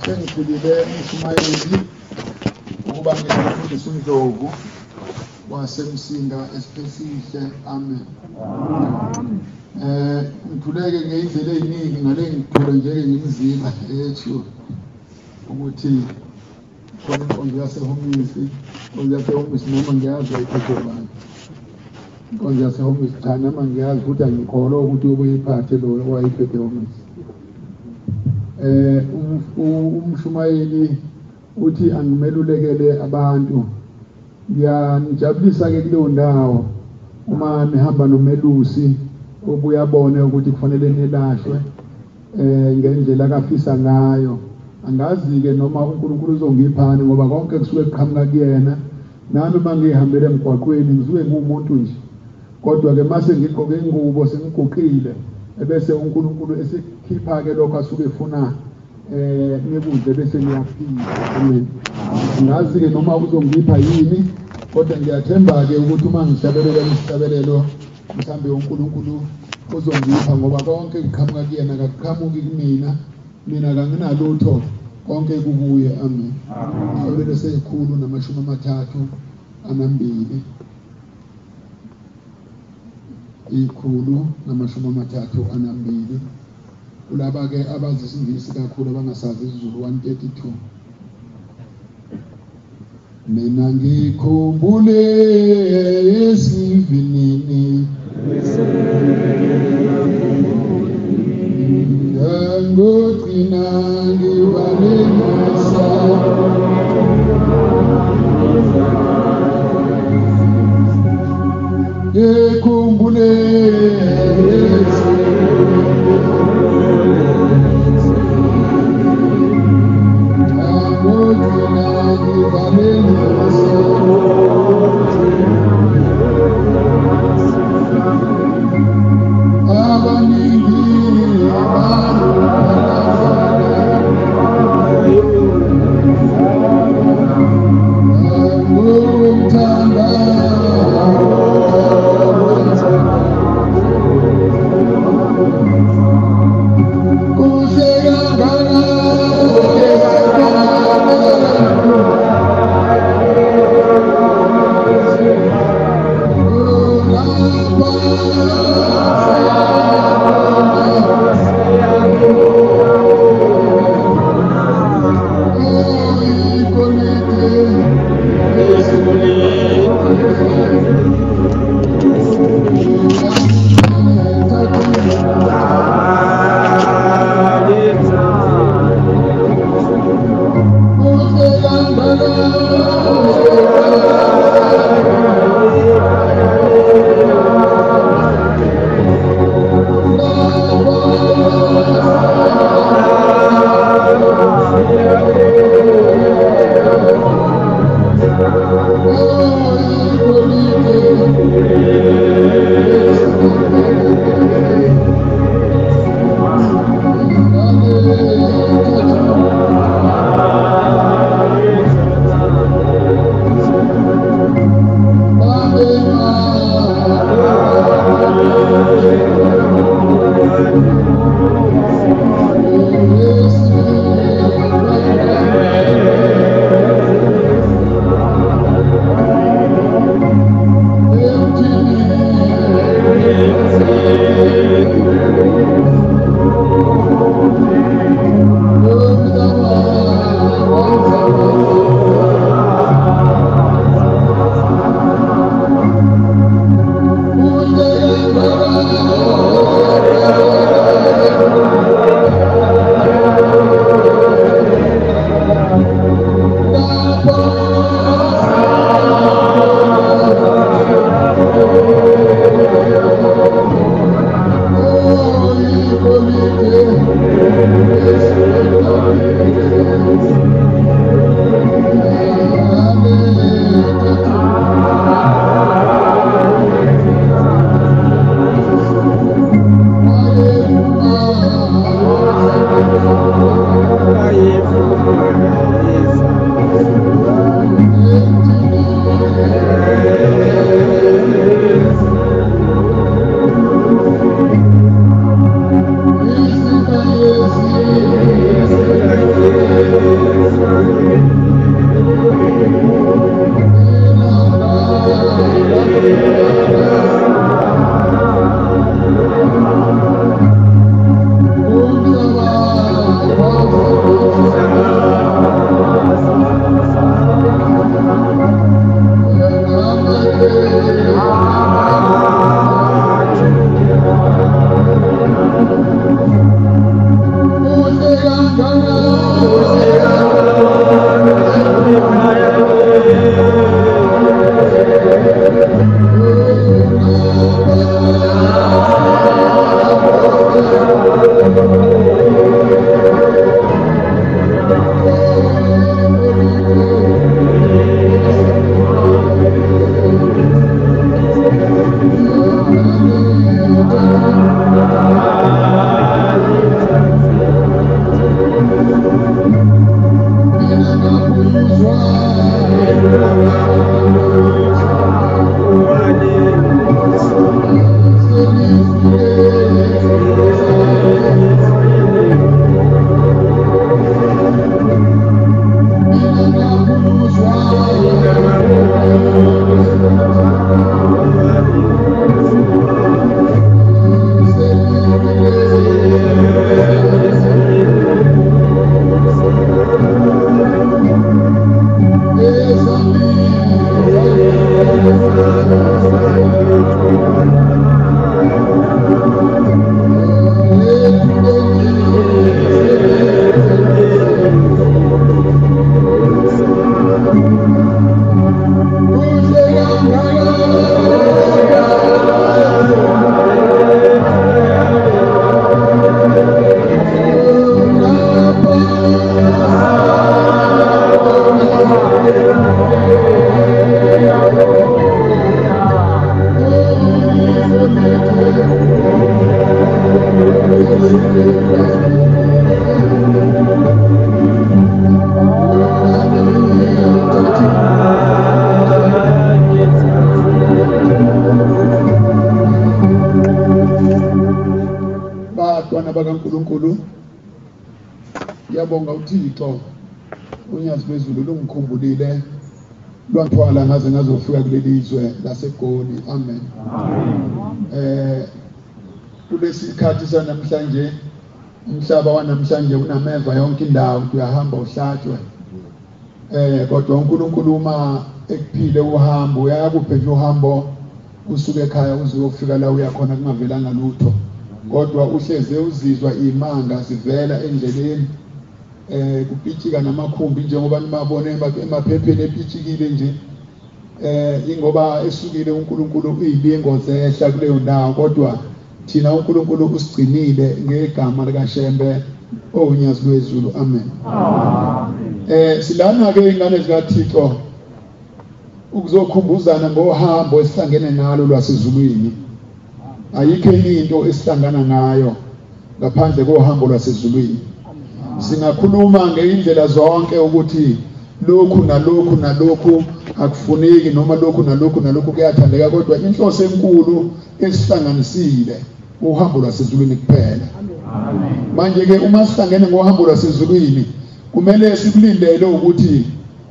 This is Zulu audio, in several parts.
Sengikhulile umshumayeli ukuba ngifundise uNdlovu waseMsinga esiphesihle. Amen. Ngithuleke ngeyindlela eziningi ngale ngithule nje ngimzila ethu ukuthi khona inkonzo yasehomisi, inkonzo yasehomisi noma ngiyazi ayiphethe bani. Inkonzo yasehomisi cha noma ngiyazi futhi angikholwa ukuthi ubuyiphathe lo owayiphethe ehomisi. Umshumayeli uthi angimelulekele abantu. Ngiyanijabulisa ke kuleyo ndawo uma nihamba nomelusi obuya abone ukuthi kufanele nilashwe ngendlela akafisa ngayo. Angazi ke noma uNkulunkulu uzongiphani ngoba konke kusuke kuqhamuka kuyena. Nami uma ngihambele emgwaqweni ngisuke ngumuntu nje, kodwa ke mase ngigqoke ingubo sengiguqile ebese uNkulunkulu esikhipha ke lokho asuke efuna nikudle bese niyaphila. Amen. Angazi ke noma uzongipha yini, kodwa ngiyathemba ke ukuthi uma ngihlabelela isihlabelelo mhlambe uNkulunkulu uzongipha ngoba konke kuqhamuka kuyena, akakuqhamuki kumina. Mina kanginalutho, konke kukuye. Amen. Isihlabelelo se-132, 132. Kulaba ke abazi isiNgisi kakhulu abangasazi isiZulu, 132. Mina ngikhumbule esivinini ngangogcina ngibalekisa ngikhumbule ngangogcina ngibalekisa abaningi bakaNkulunkulu, ngiyabonga uThixo unyazi lwezulu lungikhumbulile lwanthwala ngaze ngazofika kuleli zwe laseGoli. Amen. Kulesikhathi sanamhlanje, umhlaba wanamhlanje unameva yonke indawo, uyahamba uhlatshwe. Kodwa uNkulunkulu uma ekuphile uhambo, uyakuphe nje uhambo usuke ekhaya uze uyofika la uyakhona kungavelanga lutho, kodwa uhleze uzizwa imanga zivela endleleni. Kupitshika namakhumbi njengoba nibabone emaphepheni epitshikile nje, ingoba esukile uNkulunkulu uyilingo zehla kuleyo ndawo, kodwa thina uNkulunkulu usigcinile ngegama likaShembe owunyazi lwezulu. Amen. Silana ke ingane zikaThixo ukuzokhumbuzana ngohambo esihlangene nalo lwasezulwini. Ayikho enye into esihlangana ngayo ngaphandle kohambo lwasezulwini. Singakhuluma ngeindlela zonke ukuthi lokhu nalokhu nalokhu akufuneki, noma lokhu nalokhu nalokhu kuyathandeka, kodwa inhloso enkulu esihlanganisile uhambo lwasezulwini kuphela. Manje ke uma sihlangene ngohambo lwasezulwini, kumele sikulindele ukuthi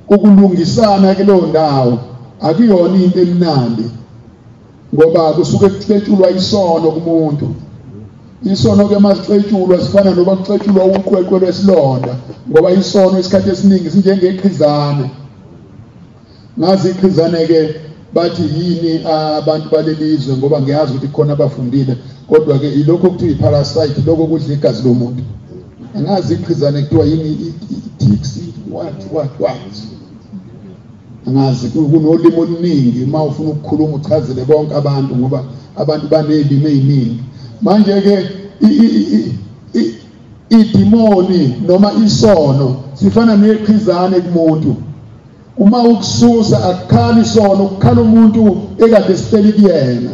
ukulungisana kuleyo ndawo akuyona into emnandi, ngoba kusuke kuxetshulwa isono kumuntu. Isono ke masixetshulwa sifana noba kuxetshulwa uqweqwe lwesilonda, ngoba isono isikhathi esiningi sinjengeqhizane. Ngazi iqhizane ke bathi yini abantu balelizwe, ngoba ngiyazi ukuthi khona abafundile, kodwa ke ilokho kuthiwa iparasite, lokho kudla igazi lomuntu. Angazi iqhizane kuthiwa yini, i-ticks, what. Angazi, kunolimi oluningi uma ufuna ukukhuluma uchazele bonke abantu, ngoba abantu banelimi eziningi. Manje ke idimoni noma isono sifana neqhizane kumuntu. Uma ukususa akukhali isono, kukhala umuntu ekade sihleli kuyena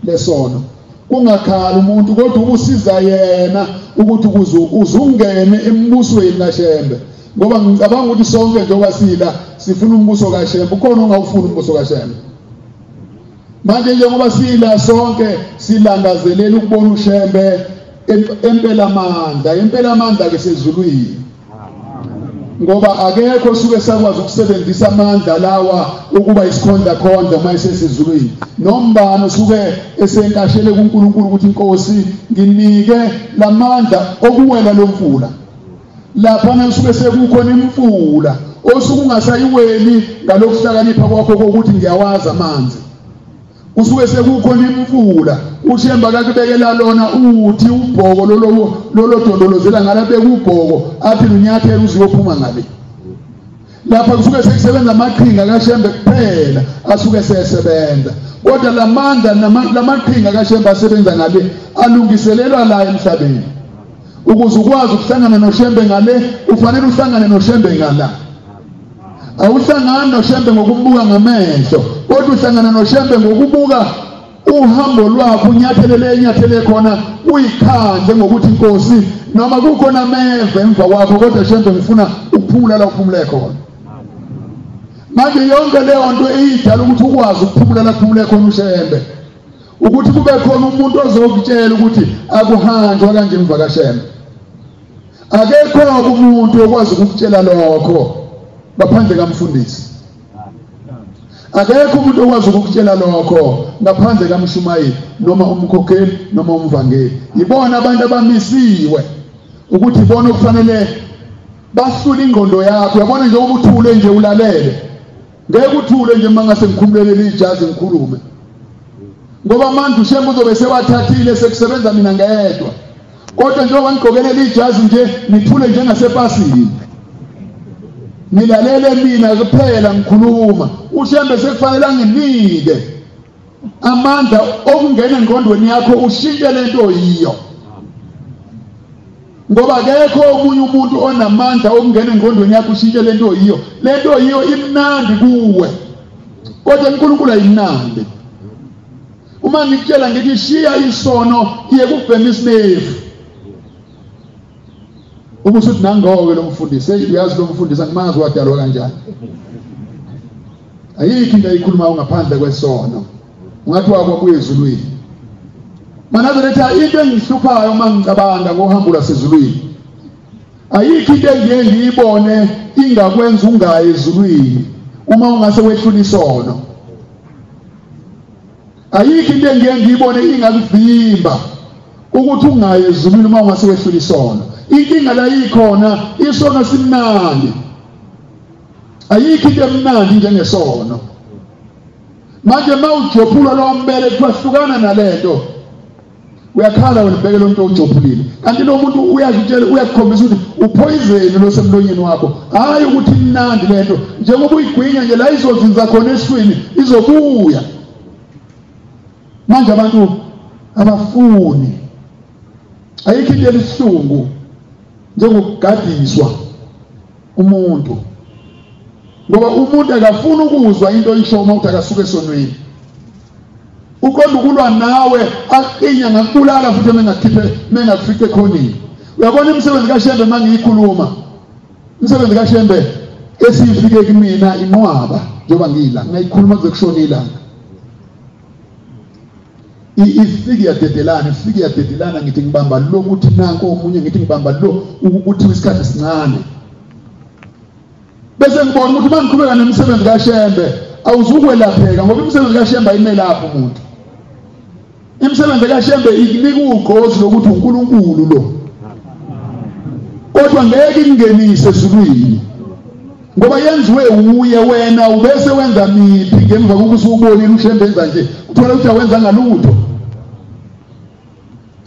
lesono. Kungakhali umuntu, kodwa ukusiza yena ukuthi uzungene embusweni kaShembe, ngoba ngicabanga ukuthi sonke njengoba sila sifuna umbuso kaShembe. Ukhona ongawufuni umbuso kaShembe? Manje njengoba sila sonke silangazelela ukubona uShembe empela amandla, empela amandla ke sezulwini, ngoba akekho osuke sakwazi ukusebenzisa amandla lawa ukuba isikhondla khondla uma esesezulwini. Nombani usuke esenkashele kuNkulunkulu ukuthi inkosi nginike lamandla okuwela lomfula. Lapha usuke sekukhona imfula osuke ungasayiweli ngalokuhlakanipha kwakho kokuthi ngiyawazi amanzi. Usuke sekukhona imfula, uShembe akakubekela lona uthi ubhoko lolo dondolozela ngalabeka ubhoko athi lunyathela uziyophuma ngale. Lapha kusuke sekusebenza amaqhinga kaShembe kuphela asuke sesebenza, kodwa lamandla lamaqhinga kaShembe asebenza ngale alungiselelwa la emhlabeni. Ukuze ukwazi ukuhlangana noShembe ngale, ufanele uhlangane noShembe ngala. Awuhlangani noShembe ngokumbuka ngamehlo, kodwa uhlangana noShembe ngokubuka uhambo lwakho, unyathelele enyathele khona, uyikhandle ngokuthi inkosi noma kukhona ameva emva kwakho, kodwa Shembe ngifuna ukuphumula la uphumule khona. Manje yonke leyo nto eyidala ukuthi ukwazi ukuphumula la kuphumule khona uShembe, ukuthi kube khona umuntu ozokutshela ukuthi akuhanjwa kanje emva kaShembe. Akekho umuntu okwazi ukukutshela lokho ngaphandle kamfundisi. Akekho umuntu okwazi ukukutshela lokho ngaphandle kamshumayeli noma umkhokheli noma umvangeli. Ibona abantu abamisiwe ukuthi ibona okufanele bahlule ingqondo yakho. Uyabona njengoba uthule nje ulalele, ngeke uthule nje mangase ngikhumulele ijazi ngikhulume, ngoba manje uShembe uzobe sewathathile sekusebenza mina ngedwa. Kodwa njengoba ngigqokelele ijazi nje nithule njengasepasini, nilalele mina kuphela ngikhuluma. uShembe sekufanele anginike amandla okungena engqondweni yakho ushintshe lento yiyo, ngoba akekho omunye umuntu onamandla okungena engqondweni yakho ushintshe lento yiyo. Lento yiyo imnandi kuwe, kodwa uNkulunkulu ayimnandi. Uma ngikutshela ngithi shiya isono, iye kubhema isinefu, ubusuthi nangoke lo mfundisi, uyazi lo mfundisi angimazi wadalwa kanjani. Ayikho into ayikhulumayo ngaphandle kwesono, ungathi wakwabuya ezulwini. Manazaretha, into engihluphayo uma ngicabanga ngohambo lwasezulwini, ayikho into engiye ngiyibone ingakwenza ungayi ezulwini uma ungase wehlula isono. Ayikho into engiye ngiyibone ingakuvimba ukuthi ungayi ezulwini uma ungase wehlula isono. Inkinga la ikhona, isono simnandi. Ayikho into emnandi njengesono. Manje mawujophulwa lo mbele kuthiwa nalento, uyakhala wena ubheke lo muntu ojophulile, kanti lo muntu uyakutshela, uyakukhombisa ukuthi upoison lo semlonyeni wakho. Hayi ukuthi imnandi lento, njengoba uyigwinya nje la izozinza khona eswini izobuya. Manje abantu abafuni. Ayikho into elihlungu njengokugadiswa umuntu, ngoba umuntu akafuni ukuzwa into oyisho uma uthi akasuke esonweni. Uqonda ukulwa nawe aqinya ngakubulala futhi mengakhiphe mengakufice ekhoneni. Uyabona imisebenzi kaShembe mangiyikhuluma, imisebenzi kaShembe esifike kumina inqwaba njengoba ngila ngayikhuluma kuze kushone ilanga. Ifike yadedelana, ifike yadedelana, ngithi ngibamba lo ukuthi nanko omunye, ngithi ngibamba lo ukuthi isikhathi sincane, bese ngibona ukuthi mangiqhubeka nemisebenzi kaShembe awuzukwelapheka, ngoba imisebenzi kaShembe ayimelaphi umuntu. Imisebenzi kaShembe ikunika ugqozi lokuthi uNkulunkulu lo, kodwa ngeke ingenise ezulwini ngoba yenziwe uye wena. Ubese wenza miphi ngemva kokuthi ubonile uShembe enza nje, uthola ukuthi awenza ngalutho.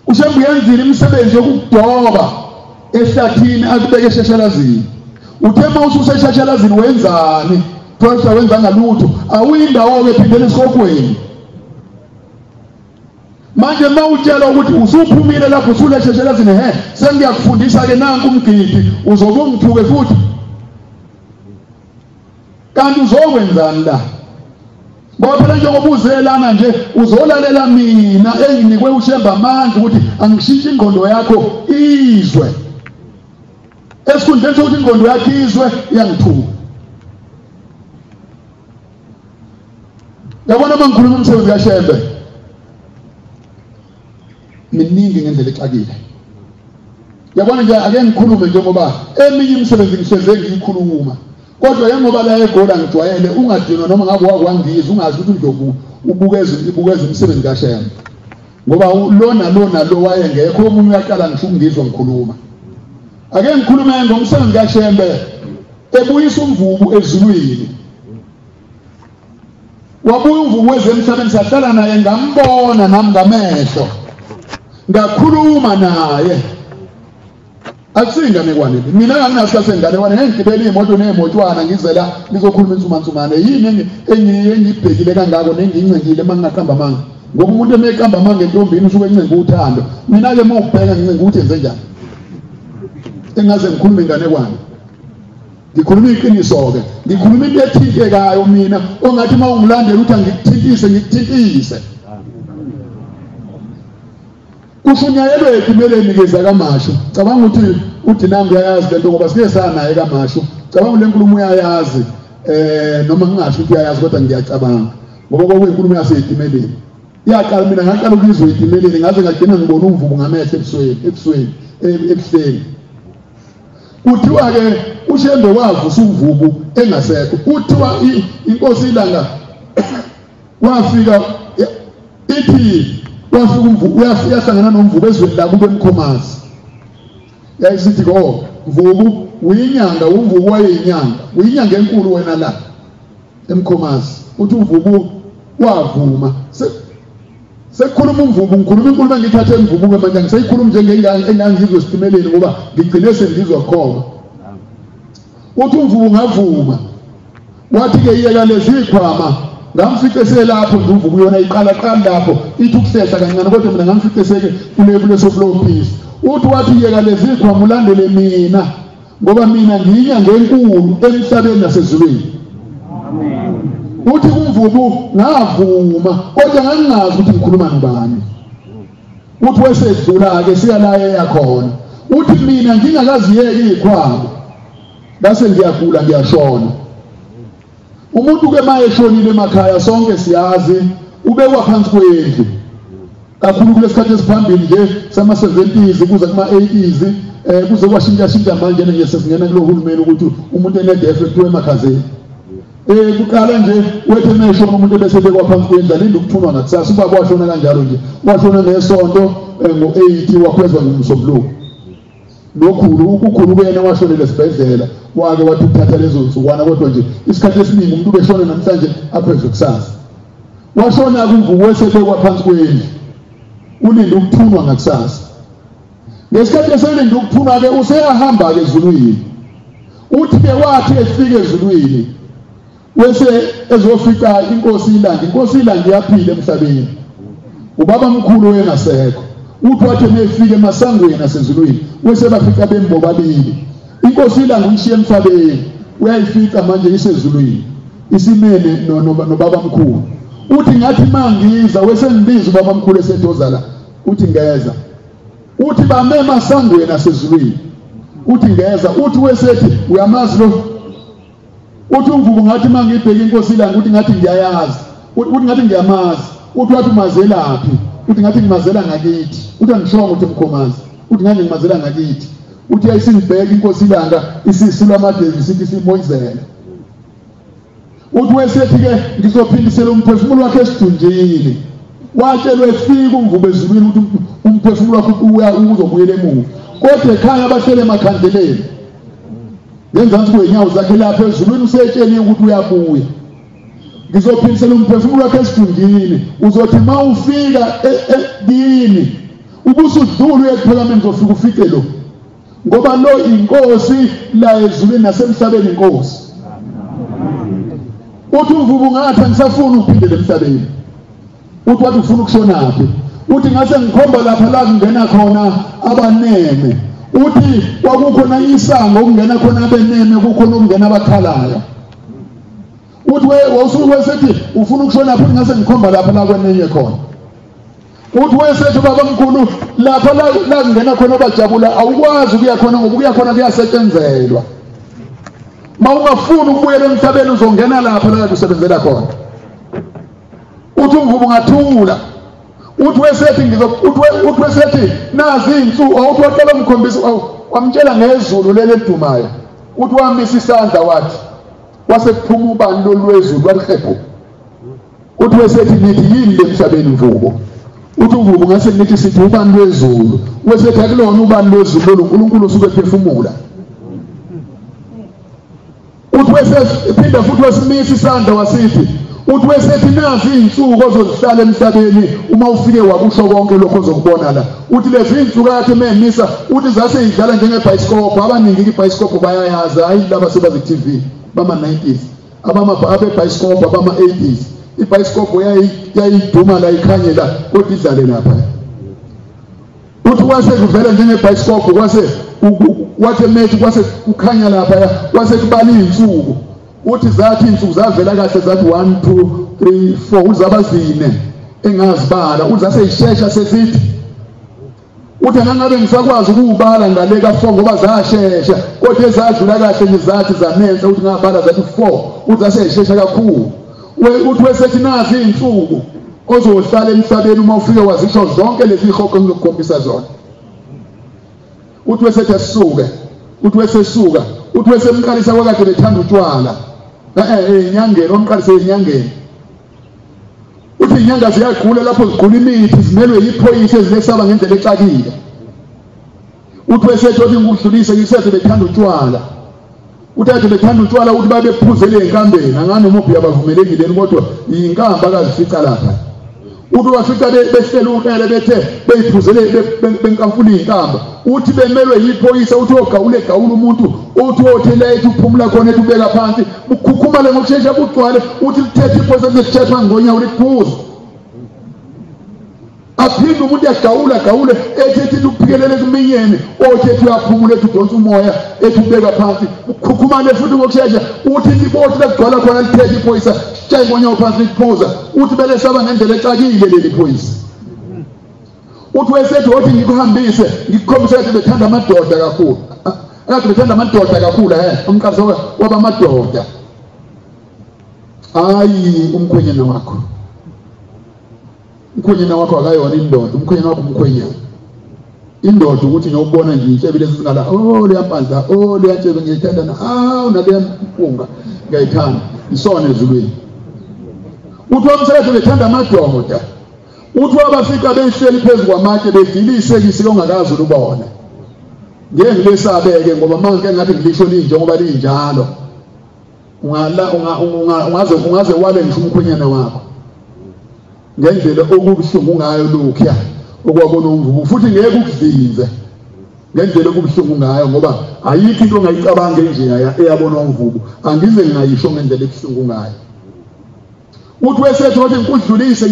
uShembe uyenzile imisebenzi yokudoba ehlathini akubeke eshashalazini. Uthe uma ususeshashalazini wenzani? Thola ukuthi awenza ngalutho, awuyindawo-ke phindela esikokweni. Manje uma utshela ukuthi usuphumile lapho usuleshashalazini, he sengiyakufundisa-ke nanku umgidi, uzobe ungithuke futhi. Kanti uzokwenzani la? Ngoba phela njengoba uzelana nje uzolalela mina enginikwe uShembe amandla ukuthi angishintshe ingqondo yakho izwe. Esikhundleni sokuthi ingqondo yakho izwe, iyangithuka. Yabona uma ngikhuluma umsebenzi kaShembe miningi ngendlela exakile. Yabona nje ake ngikhulume njengoba eminye imisebenzi ngihleze ngiyikhuluma, kodwa njengoba la eGola ngijwayele ungadinwa noma ngabe wakwangizwa ungazi ukuthi uNdlovu ubukeza umsebenzi kaShembe, ngoba lona lona lo wayengekho omunye uyaqala ngisho ukungizwa ngikhuluma. Ake ngikhulume ngomsebenzi kaShembe ebuyisa umvubu ezulwini. Wabuya umvubu wezemhlabeni, sahlala naye, ngambona nami ngamehlo, ngakhuluma naye. Akusinganekwane mina, anginasikhathi senganekwane. Ngengigibele imoto ney'motwana ngize la ngizokhuluma insumansumane. Yini engiyibhekile kangako nengiyincengile uma ngingaqamba amanga? Ngoba umuntu emeqamba amanga entombini usuke encenga uthando. Mina-ke uma ubheka ngincenga ukuthi enze njani, engaze ngikhulume inganekwane. Ngikhuluma iqiniso-ke, ngikhuluma into ethintekayo mina, ongathi uma ungilandela ukuthi angikuthintise, ngikuthintise. Kushunyayelwe kumele nikeza kaMashu. Cabanga ukuthi uDinangu uyayazi lento ngoba sike sanaye kaMashu. Cabanga le nkulumo uyayazi. Noma ngingasho ukuthi uyayazi kodwa ngiyacabanga ngoba kwakuyinkulumo yaseyitimeleni. Iyaqala mina ngaqala ukuyizwa eyitimeleni ngaze ngagcina ngibona uMvubu ngamehlo ebusweni ebuhleni. Kuthiwa ke uShembe wavusa uMvubu engasekho. Kuthiwa inkosi iLanga wafika ithi wafika uMvubu uyahlangana noMvubu ezweni lakubo eMkhomazi. Yayisithi ko Mvubu uyinyanga, uMvubu wayeyinyanga, uyinyanga enkulu wena la eMkhomazi. Uthi uMvubu wavuma. Sekukhuluma uMvubu, ngikhuluma inkulumo engiyithathe eMvubu ke manje ngiseyikhuluma njengengane engangizwe esitimeleni ngoba ngigcine sengizwa khona. Uthi uMvubu ngavuma. Wathi ke yeka lezi zikhwama, ngamfice selapho nje uMvubu yona iqala qala lapho ithi ukuhlehla kancane kodwa mina ngamfice seke kuleso flow piece. Uthi wathi yeka lezi zikhwama ulandele mina ngoba mina ngiyinyanga enkulu emhlabeni nasezulwini. Amen. Uthi uMvubu ngavuma kodwa ngangingazi ukuthi ngikhuluma nobani. Uthi wesedlula ke siya la eyakhona. Uthi mina ngingakaziyeki izikhwama bese ngiyagula ngiyashona. Umuntu ke mayeshonile emakhaya sonke siyazi ubekwa phansi kwendlu kakhulu kulesikhathi esiphambili nje sama 70s kuze kuma 80s kuze kwashintsha shintsha manje nje sesingena kulohulumeni ukuthi umuntu enedefe kuthiwe emakhazeni. Kuqala nje wethe meshona umuntu bese bekwa phansi kwendlu alinde ukuthunwa ngakusasa. Ubaba washona kanjalo nje, washona ngesonto ngo-8 wakhwezwa ngomsombuluko. Nokhulu ukukhulu kuyena washonela esibhedlela wake wathi uthatha lezo nsukwana kodwa nje isikhathi esiningi umuntu ubeshona namhlanje aphezwe kusasa. Washona kuMvubu wesebekwa phansi kwendlu ulinde ukuthunwa ngakusasa. Ngesikhathi eselinde ukuthunwa ke useyahamba ke ezulwini. Uthi ke wathi efika ezulwini wese ezofika inkosi iLanga. Inkosi iLanga iyaphila emhlabeni, ubaba mkhulu wayengasekho. Uthi wathi mefika emasangweni asezulwini wese bafika bembobabili. Inkosi iLanga uyishiya emhlabeni uyayifica manje isezulwini isimene nobaba mkhulu. Uthi ngathi mangiza wese ngibiza ubaba mkhulu esedoza la. Uthi ngeza. Uthi bame emasangweni asezulwini. Uthi ngeza. Uthi wesethi uyamazi lo. Uthi uMvubu ngathi mangibheka inkosi iLanga uthi ngathi ngiyayazi. Uthi ngathi ngiyamazi. Uthi wathi umazelaphi? Uthi ngathi ngimazela ngakithi. Uthi angishongo ukuthi Mkhomazi. Uthi ngathi ngimazela ngakithi. Uthi ayisingibheka inkosi iLanga isisula amagezi sithi simoyizela. Uthi wesethi ke ngizophindisela umphefumulo wakhe esidunjini. Watshelwe efika uMvubu ezulwini ukuthi umphefumulo wakhe uzobuyela emuva. Kodwa ekhaya abahlele emakhandeleni ngenzansi kwenyawo zakhe lapha ezulwini usetsheliwe ukuthi uyabuya. Ngizophindisela umphefumulo wakhe esidunjini. Uzothi uma ufika kini ubusudlula uye ekuphakameni uzofika ufike lo, ngoba lo inkosi la ezulwini nasemhlabeni inkosi. Uthi uMvubu ngathi angisafuni ukuphindela emhlabeni. Uthi wathi ufuna ukushonaphi? Uthi ngase ngikhomba lapha la kungena khona abaneme. Uthi kwakukhona isango okungena khona abeneme, kukhona okungena abakhalayo. Uthi wawusuke wesethi ufuna ukushona phi? Ngase ngikhomba lapha la kwenenye khona. Uthi wesethi baba mkhulu lapha la kungena khona abajabula awukwazi ukuya khona ngoba ukuya khona kuyasetshenzelwa. Ma ungafuni ukubuyela emhlabeni uzongena lapha la kusebenzela khona. Uthi uMvubu ngathula. Uthi wesethi uthi wesethi nazi insuku. Uthi waqala umkhombisa wamtshela ngezulu leli elidumayo. Uthi wamisa isandla wathi wase kuphuma ubani lolwezulu walihlephu. Uthi wesethi nithi yini lemhlabeni Mvubu? Uthi uMvubu ngase nithi sithi ubani lwezulu. Wesethi akulona ubani lwezulu lolu, uNkulunkulu usuke ephefumula. Uthi wesephinda futhi wasimisa isandla wasithi uthi wesethi nazi iy'nsuku ozozihlala emhlabeni uma ufike wakusho konke lokho ozokubona la. Uthi lezi iy'nsuku akade memisa uthi zase yidlala njengebhayisikobho. Abaningi ibhayisikobho bayayazi, hayi laba sebazi-TV bama-90s, abebhayisikobho abama-80s. Ibhayisikobho yayiduma la ikhanye la kodwa idlale lapha. Uthi kwase kuvela njengebhayisikobho kwase wathi methi kwase kukhanya lapha kwase kubala iy'nsuku. Uthi zathi iy'nsuku zavela kahle zathi 1 2 3 4 uthi zaba zine engazibala. Uthi zase yishesha sesithi Uthi nangabe ngisakwazi ukubala ngale ka4 ngoba zashesha, kodwa ezadlula kahle ngizathi zanenhla uthi ngabala zathi 4, uthi zaseshesha kakhulu. Uthi wesethi nazi izinsuku ozohlala emhlabeni uma ufike wazisho zonke lezi zihogo engizokukhombisa zona. Uthi wesethi asisuke, uthi wesesuka, uthi wesemqalisa kwakade bethanda utshwala. Enyangeni omqalise enyangeni. Uthi inyanga ziyagula lapho zigula imithi zimelwe yiphoyisa ezilesaba ngendlela exakile. Uthi wesethi othi ngikudlulise ngisethe bethanda utshwala. Uthi ade bethanda utshwala uthi babephuzele enkambeni, angani noma uyabavumelekile kodwa inkamba akazifica lapha. Uthi bafica behlele uqele bethe beyiphuzele benkamfula inkamba. Uthi bemelwe yiphoyisa, uthi ogawule gawula umuntu, uthi othi ethi uphumula khona ethi ubeka phansi, ukhukhumale ngokushesha kugcwale, uthi lithethe iphoyisa lizithethwa ngonyawo liphuze. Aphinde umuntu agawula gawule ethi ethi uphikelele kuminyeni, othi ethi uyaphumula ethi udonsa umoya ethi ubeka phansi, ukhukhumale futhi ngokushesha, uthi libothi lakugcwala khona lithethe iphoyisa sitshaye ngonyawo phansi liphuza. Uthi belesaba ngendlela exakile leli phoyisa. Uthi wesethi othi ngikuhambise ngikukhombise ukuthi bethanda amadoda kakhulu, akade bethanda amadoda kakhulu, umqaliso waba amadoda. Hayi umkhwenyana wakho, umkhwenyana wakho akayona indoda, umkhwenyana wakho umkhwenyana. Indoda ukuthi ngiyobona nje intshebe lezi zingala, oh leyampandla, oh leyantshebe ngiyayithanda na, ah unaleya mpunga ngiyayithanda, isona ezulwini. Uthi wamsebenzi bethanda amadoda. Uthi wabafika behleli phezu kwamatshe bedilise isekisi ongakazi ulubone. Ngeke ngilesabe-ke ngoba manje ngathi ngilisho linje ngoba linjalo. Ungaze wale ngisho umkhwenyana wakho ngendlela okubuhlungu ngayo lokhuya okwabona umvubu, futhi ngeke ukudlinze ngendlela okubuhlungu ngayo ngoba ayikho into ongayicabanga nje eyabona umvubu, angize ngingayisho ngendlela ebuhlungu ngayo. Uthi wesethu wathi ngikudlulise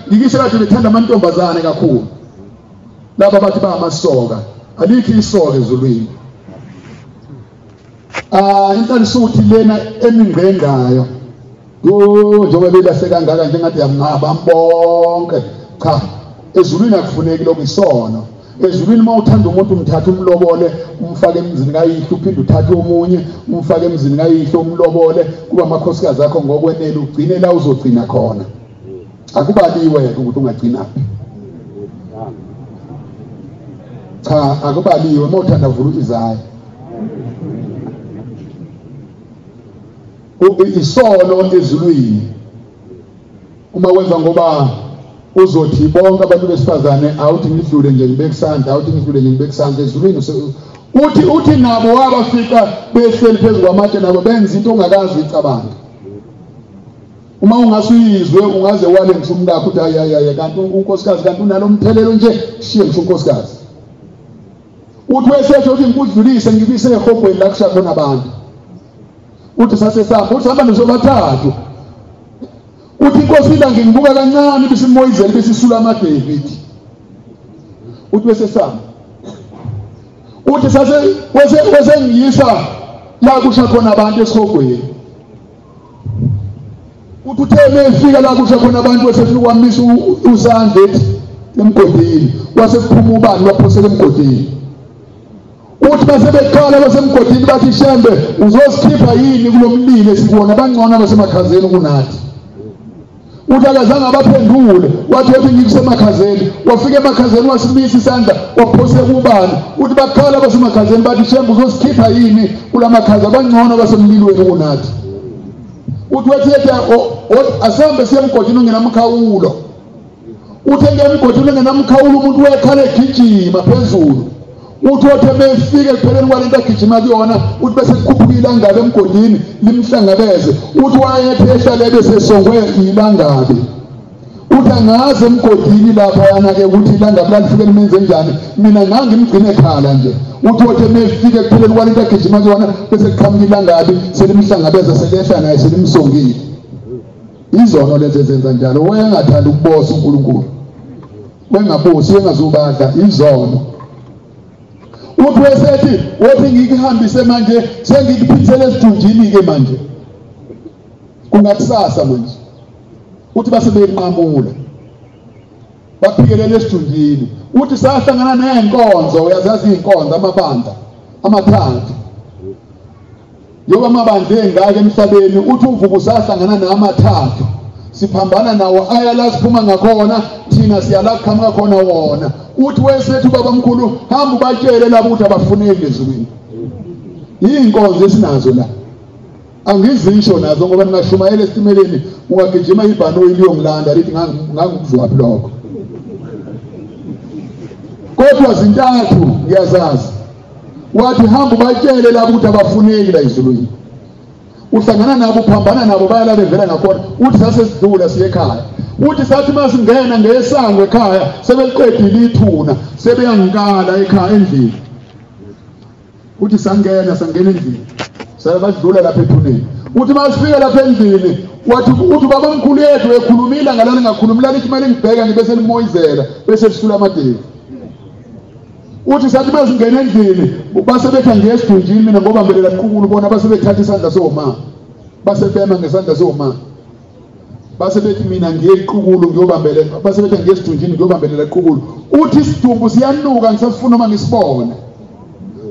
ngikise kade bethanda amantombazane kakhulu, laba bathi bayamasoka, alikho isoka ezulwini. Inhlanisuthi lena emingqengayo njengoba belase kangaka njengathi yamngaba bonke. Cha, ezulwini akufuneki lokhu, isono. Ezulwini uma uthanda umuntu umthatha umlobole umfake emzini kayihlo, uphinde uthathe omunye umfake emzini kayihlo umlobole, kuba amakhosikazi akho ngokwenele ugcine la uzogcina khona. Akubaliwe ukuthi ungagcinaphi. Cha, akubaliwe. Uma uthanda vula izayo. Isono ezulwini uma wenza ngoba uzothi bonke abantu besifazane awuthi ngidlule nje ngibeke isandla, awuthi ngidlule nje ngibeke isandla ezulwini. Uthi nabo wabafika behleli phezu kwamatshe nabo benza into ongakazi uyicabange. Uma ungasuyizwe ungaze wale ngisho umkakho uthi hayi hayi kanti unkosikazi kanti unalo mthelelo nje, shiye ngisho unkosikazi. Uthi wesethu uthi ngikudlulise ngikuyise ehogweni la kusha khona abantu. Uthi sasesahamba, uthi sihamba nizobathathu. Uthi inkosi ila ngibuka kancane bisimoyizela besisula amaDavid. Uthi bese sahamba. Uthi sase wese ngiyisa la kusha khona abantu esihogweni. Uthi uthe mefika la kusha khona abantu wesefika wamisa usandla ethi emgodini, wasekuphuma ubani waphosela emgodini. Uthi basebekhala basemgodini bathi Shembe uzosikhipha yini kulomlilo esikuwona, bangcono abasemakhazeni kunathi. Uthi akazange abaphendule, wathi wathi ngikusemakazeni. Wafika emakhazeni wasimisa isandla waphoseka ubani. Uthi bakhala abasemakhazeni bathi Shembe uzosikhipha yini kulamakhaza, bangcono abasemlilweni kunathi. Uthi wathi asambe siye emgodini ongenamkhawulo. Uthi emgodini ongenamkhawulo umuntu wekhala egijima phezulu. Uthi wathi mefike ekupheleni kwalento agijima kuyona, uthi bese kukhuphuka ilangabi emgodini limhlangabeze. Uthi wayethi ehlale bese songwe ilangabi. Uthi angaze emgodini lapha yana ke ukuthi ilangabi lalifike limenze njani, mina ngangimgcine ekhala nje. Uthi wathi mefike ekupheleni kwalento agijima kuyona bese kuqhamuka ilangabi selimhlangabeza selehla naye selimsongile. Izono lezi ezenza njalo, wayengathanda ukubosa uNkulunkulu, wengabusi wengazubadla izono. Uthi wesethi wathi ngikuhambise manje sengikuphithele esidunjini ke manje, kungakusasa manje. Uthi base benqamula baphikelele esidunjini. Uthi sahlangana nezinkonzo, uyazazi izinkonzo, amabandla amathathu. Njengoba amabandla engaka emhlabeni, uthi uMvubu sahlangana namathathu. Siphambana nawo, aya la siphuma ngakhona, thina siyala kuqhamuka khona wona. Uthi wesethu babamkhulu, hamba ubatshele labo ukuthi abafuneki ezulwini. Iy'nkonzo esinazo la. Angizisho nazo ngoba ningashumayela esitimeleni, ungagijima ibhanoyi liyongilanda lithi ngangikuzwaphi lokho. Kodwa zintathu ngiyazazi. Wathi hamba ubatshele labo ukuthi abafuneki la ezulwini. Uhlangana nabo, uphambana nabo, baya la bevela ngakhona. Uthi sasesidlula siye ekhaya. Uthi sathi masingena ngesango ekhaya, sebeliqedile ithuna, sebeyangikala ekhaya endlini. Uthi sangena endlini. Sabadlula lapha ethuneni. Uthi masifika lapha endlini, wathi uthi babamkhulu yethu ekhulumile ngalana ngakhulumela lithi manje ngibheka ngibe selimoyizela bese lisula amadevu. Uthi sathi masingena endlini base betha ngesidunjini mina ngoba mbelela qukulu bona base bethatha isandla soma. Base bema ngesandla soma. Base bethi mina ngiyequkulu ngiyobambelela, base betha ngesidunjini ngiyobambelela qukulu. Uthi isidumbu siyanuka ngisafuna uma ngisibone.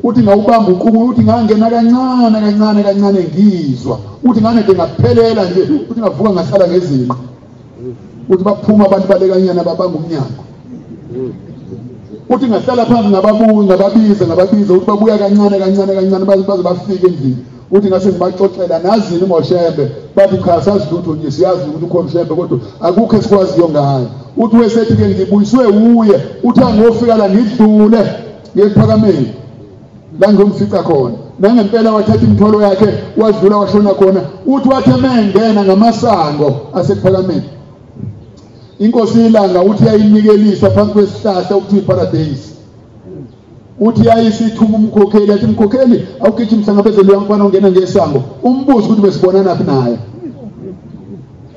Uthi ngawubamba uqukulu, uthi ngangena kancane kancane kancane ngizwa. Uthi nganede ngaphelela nje, uthi ngavuka ngahlala ngezinqa. Uthi baphuma abantu balekanyana babanga umnyango. Uthi ngahlala phansi ngababuka ngababiza uthi babuya kancane kancane kancane baze bafike endlini. Uthi ngase ngibaxoxela nazini ngoShembe, bathi cha sazi lutho nje, siyazi ukuthi ukhona uShembe kodwa akukho esikwaziyo ngaye. Uthi wesethi ke ngibuyiswe uye, uthi angofika la ngidlule ngiyekuphakameni la ngizomfica khona. Nangempela wathatha imithwalo yakhe wadlula washona khona. Uthi wathi mengena ngamasango asekuphakameni, inkosi ilanga uthi yayinikelisa phansi kwesihlahla ukuthi iparadise. Uthi yayisithuma umkhokheli, athi mkhokheli awugijima mhlangabeze lo mfana ongena ngesango, umbuzo ukuthi besibonana phi naye.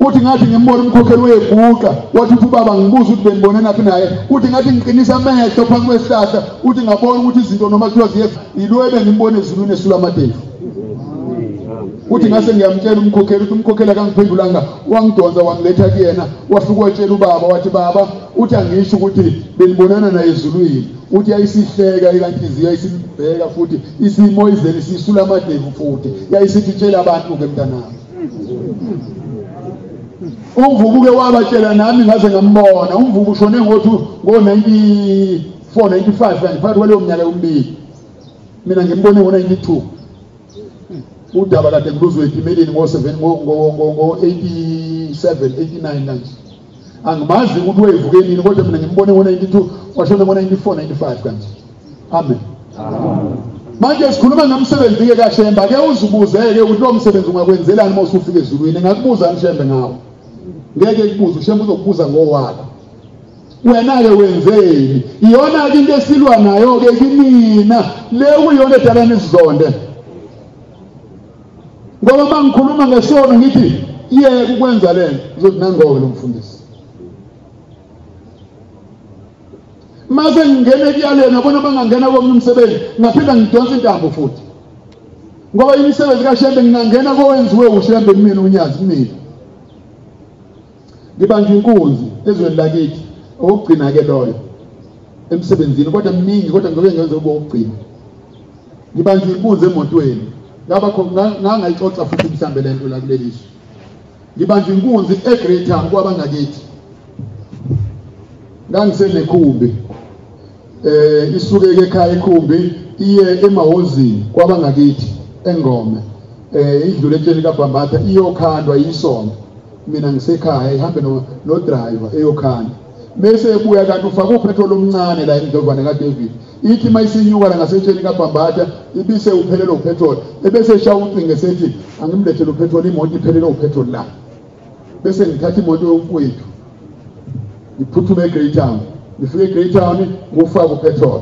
Uthi ngathi ngimbona umkhokheli weguqa, wathi uthi ubaba ngibuza ukuthi benibonana phi naye. Uthi ngathi ngiqinisa amehlo phansi kwesihlahla, uthi ngabona ukuthi izinto noma kuthiwa ziye yilo ebengimbona ezulwini esula amadevu. Uthi ngase ngiyamtshela umkhokheli, uthi umkhokheli akangiphendulanga, wangidonsa wangiletha kuyena, wafika watshela ubaba, wathi baba, uthi angisho ukuthi benibonana naye ezulwini. Uthi yayisihleka ikanhliziyo, yayisibheka futhi isimoyizela isisula amadevu futhi, yayisithi tshela abantu ke mntanami. UMvubu ke wabatshela nami ngaze ngambona. UMvubu ushone ngothi ngo-94 95 kanje, phakathi kwaleyo minyaka yomibili. Mina ngimbone ngo-92. Udaba kade ngiluzwe etimeleni ngo-7 ngo-87 89 kanje. Angimazi ukuthi wayevuke nini kodwa mina ngimbone ngo-92, washona ngo-94 95 kanje. Amen. Manje sikhuluma ngomsebenzi ke kaShembe, ake uzibuzeke ukuthi lo msebenzi ungakwenzelani uma usufika ezulwini. Ngakubuza uShembe ngawo. Ngeke kubuze uShembe, uzokubuza ngowakho. Wena ke wenzeni? Iyona ke into esilwa nayo ke kimina, le kuyona edala nisizonde. Ngoba mangikhuluma ngesono ngithi yeke ukwenza lento, uzothi nangoke lo mfundisi. Mase ngingene kuyalena bona bangangena komunye umsebenzi, ngaphinda ngidonsa intambo futhi. Ngoba imisebenzi kaShembe ngingangena kowenziwe uShembe kumina uNyazi kumina. Ngibanjwe inkunzi ezweni lakithi, okugcina ke loyo emsebenzini, kodwa miningi, kodwa ngizobe ngenze okugcina. Ngibanjwe inkunzi emotweni, ngaba ngangayixoxa futhi mhlambe lento la kuleli zwe. Ngibanjwe inkunzi eGreat Town kwabangakithi. Ngangisenekhumbi, isuke ke ekhaya ikhumbi iye emahozini kwabangakithi eNgome, idlule etsheni kaBhambatha iyokhandwa isonto. Mina ngisekhaya, ihambe no driver eyokhanda. Bese ebuya kanti ufake upetrol omncane la endlovane kaDavid. Ithi mayisinyuka la ngasetsheni kaBhambatha ibise uphelele upetrol, ebese eshaya ucingo esethi angimlethele upetrol, imoto iphelele upetrol la. Bese ngithatha imoto yomfowethu ngiphuthume eGreat Town, ngifike eGreat Town ngufaka upetrol.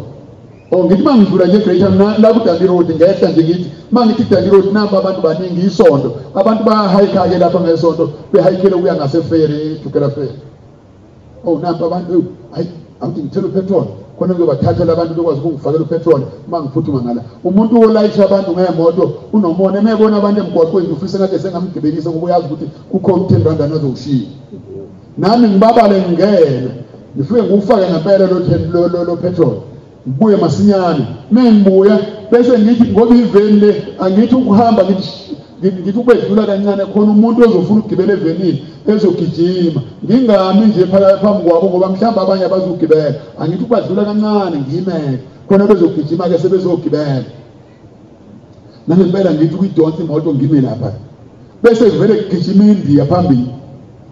Oh, ngithi mangidlula nje eGreat Town la kuDundee Road, ngehla nje ngithi mangithi Dundee Road namba abantu baningi isonto, abantu bayahayikha ke lapha ngesonto, behayikele ukuya ngaseFerry, eTugela Ferry. Oh, namba abantu, hayi awuthi ngithele upetrol khona ngizobathatha labantu bekwazi ukungifakela upetrol uma ngiphuthuma ngala. Umuntu olayisha abantu ngemoto unomona, emebona abantu emgwaqweni ufisa ngathi sengamgibelisa ngoba uyazi ukuthi kukhona u10 rand azowushiya. Nami ngibabale ngingene. Ngifike ngiwufake ngempela lo petrol. Ngibuye masinyane. Mengibuya bese ngithi ngoba iveni le angithi ukuhamba ngithi ubedlula kancane khona umuntu ozofuna ukugibela evenini ezogijima. Ngingami nje phambi kwabo ngoba mhlawumbe abanye abazogibela. Angithi ukubadlula kancane ngiyimeke khona bezogijima ke sebezogibela. Nangempela ngithi ukuyidonsa imoto ngime lapha. Bese kuvele kugijima iNdiya phambili.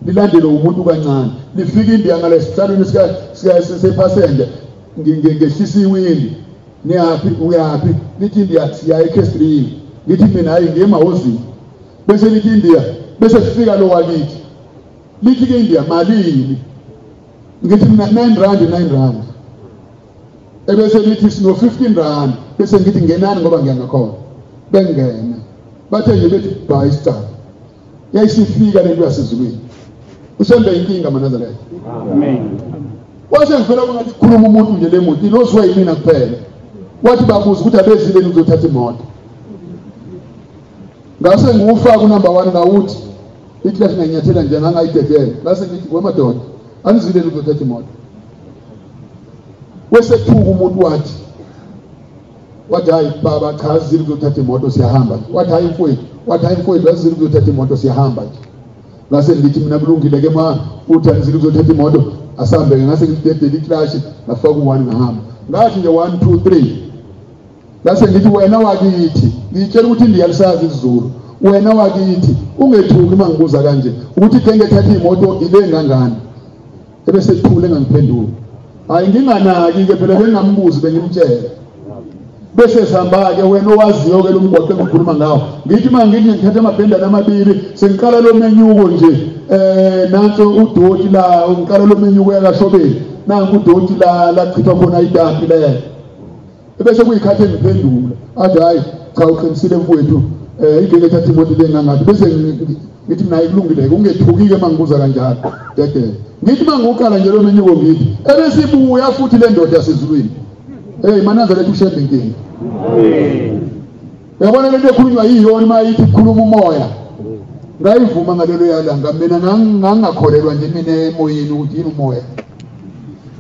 Lilandele umuntu kancane. Lifika iNdiya ngalesihlalweni sika sepassenger. Ngehlisa iwindi. Niyaphi uyaphi? Lithi iNdiya siya eKestrini. Ngithi mina hayi ngiye emahhozini. Bese lithi iNdiya bese sifika lo wakithi. Lithi ke iNdiya malini? Ngithi mina 9 rand 9 rand. Ebese lithi sino 15 rand. Bese ngithi ngenani ngoba ngiyangakhona. Bengena. Bathe nje bethi buy star. Yayisifika lento yasezulwini. Usembe inkinga maNazaretha. Amen. Wase ngivela kungathi khuluma umuntu nje lemoto ilozwe yimina kuphela. Wathi babuza ukuthi abezile nizothatha imoto. Ngase ngiwufaka unumber 1 ngawuthi iclash nganyathela nje ngangayidedela. Ngase ngithi wemadoda anizile nizothatha imoto. Wesethuka umuntu wathi hayi baba cha azile uzothatha imoto siyahamba. Wathi hayi mfowethu, wathi hayi mfowethu azile uzothatha imoto siyahamba nje. Ngase ngithi mina kulungile ke ma uthi anizile uzothatha imoto asambe ke. Ngase ngidedela iclash ngafaka u1 ngahamba. Ngathi nje 1 2 3. Ngase ngithi wena wakithi ngitshela ukuthi ndiyalisazi isiZulu. Wena wakithi ungethuki mangibuza kanje ukuthi genge thatha imoto ile ngangani. Ebese thule ngangiphendula. Hayi nginganaki ke phela bengambuzi bengimtshela. Bese sihamba ke wena owaziyo ke lo mgwaqo engikhuluma ngawo. Ngithi mangithi ngithatha amabhendana amabili sengiqala lo menyuko nje nanso udoti la ngiqala lo menyuko yakashobeni. Nanku udoti la lachithwa khona idampi le. Bese kuyikhathi engiphendula. Athi hayi cha uqinisile mfowethu igeke thatha imoto le ngangathi. Bese ngithi naye kulungile ungethuki ke mangibuza kanjalo. Dedele. Ngithi mangiqala nje lo menyuko ngithi ebesibuya futhi le ndoda yasezulwini. Hey maNazaretha ushembe inkinga. Amen. Uyabona lento ekhulunywa yiyona mayithi khuluma umoya. Ngayivuma ngalelo yalanga mina ngangakholelwa nje mina emoyeni ukuthi yini umoya.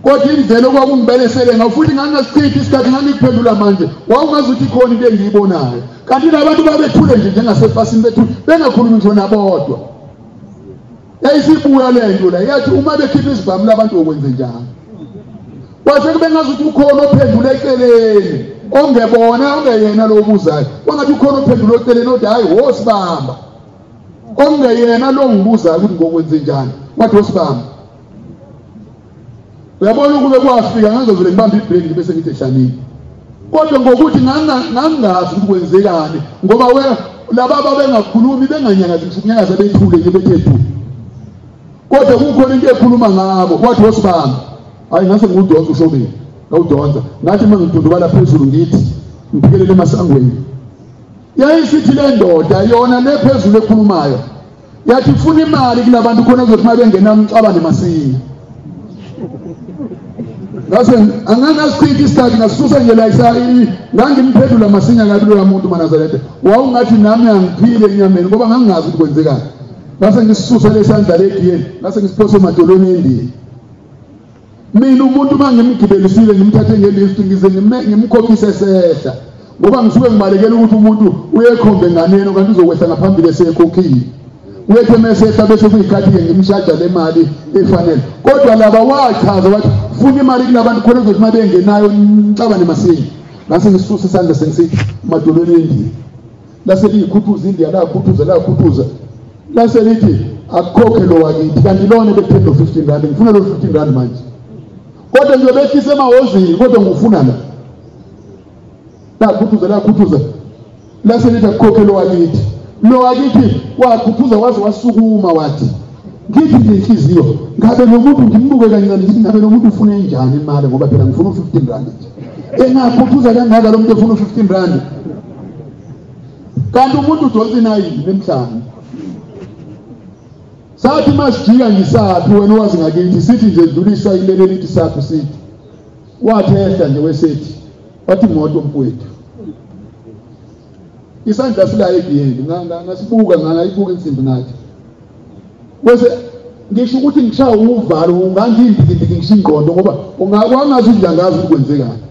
Kodwa indlela okwakungibelesele ngawo futhi ngangasichithi isikhathi ngangikuphendula manje. Wawungazi ukuthi ikhona into engiyibonayo. Kanti labantu babethule nje njengasefasini bethule bengakhulumi ngisho nabodwa. Yayisibuya le nto la yathi uma bekhipha isibhamu labantu okwenze njani. Kwase kube ngazuthi ukhona ophendula eceleni ongebona ongeyena lo obuzayo. Kwangathi ukhona ophendula eceleni othi hayi wosibamba. Ongeyena lo ngibuzayo ukuthi ngokwenze njani. Wathi wosibamba. Uyabona ukube kwafika ngangizovele ngibambe ibreak bese ngithi ehlanini. Kodwa ngokuthi ngangazi ukuthi kwenzekani ngoba we laba babengakhulumi benganyakazi ngisho ukunyakaza bethule nje bethe du. Kodwa kukhona into ekhuluma ngabo wathi wosibamba. Hayi ngase ngiwudonsa ushobeni. Ngawudonsa. Ngathi mangidundubala phezulu ngithi ngiphikelele emasangweni. Yayisithi le ndoda yona le phezulu ekhulumayo. Yathi ufuna imali kulabantu khona kuzothi mabengena umxabane masinya. Ngase angangasichithi isikhathi ngasusa nje la ngangimphendula masinya kabi lo muntu maNazaretha. Wawungathi nami angiphile enyameni ngoba ngangingazi ukuthi kwenzekani. Ngase ngisisusa lesandla legiyeni, ngase ngisiphose emadolweni endini. Mina umuntu mangimgibelisile ngimthathe ngelift ngize ngimkhokhise sehla ngoba ngisuke ngibalekela ukuthi umuntu uyekhombe nganeno kanti uzokwehla ngaphambili esekhokhile. Uyethe mesehla bese kuyikhathi ke ngimshaja le mali efanele. Kodwa laba wachaza wathi funa imali kulabantu khona kuzothi mabengenayo nixabane masinya. Ngase ngisisusa isandla sengisithi emadolweni endini. Lase liyikhuthuza iNdiya lakhuthuza lakhuthuza. Lase lithi akukhokhe lo wakithi kanti lona bephendlo 15 rand ngifuna lo 15 rand manje. Kodwa nje behlise emahhozini kodwa ngifuna la. Lakhuthuza lakhuthuza. Lase lithi akukhokhe lo wakithi. Lo wakithi wakhuthuza waze wasukuma wathi ngithi nje inhliziyo ngabe lo muntu ngimbuke kancane ngithi ngabe lo muntu ufuna enjani imali ngoba phela ngifuna u15 rand nje. Engakhuthuza kangaka lo muntu ufuna u15 rand. Kanti umuntu udonsa inayini emhlanje. Sathi masijika ngisaphi wena wazi ngakithi sithi nje dlulisa ilele lithi saphi sithi. Wathi ehla nje wesethi wathi imoto mfowethu. Isandla sila egiyeni ngasibuka ngayibuka insimbi ngathi. Bese Ngisho ukuthi ngishaya uvalo ungangindikindiki ngisho ingqondo ngoba ungakwangazi ukuthi angazi ukuthi kwenzekani.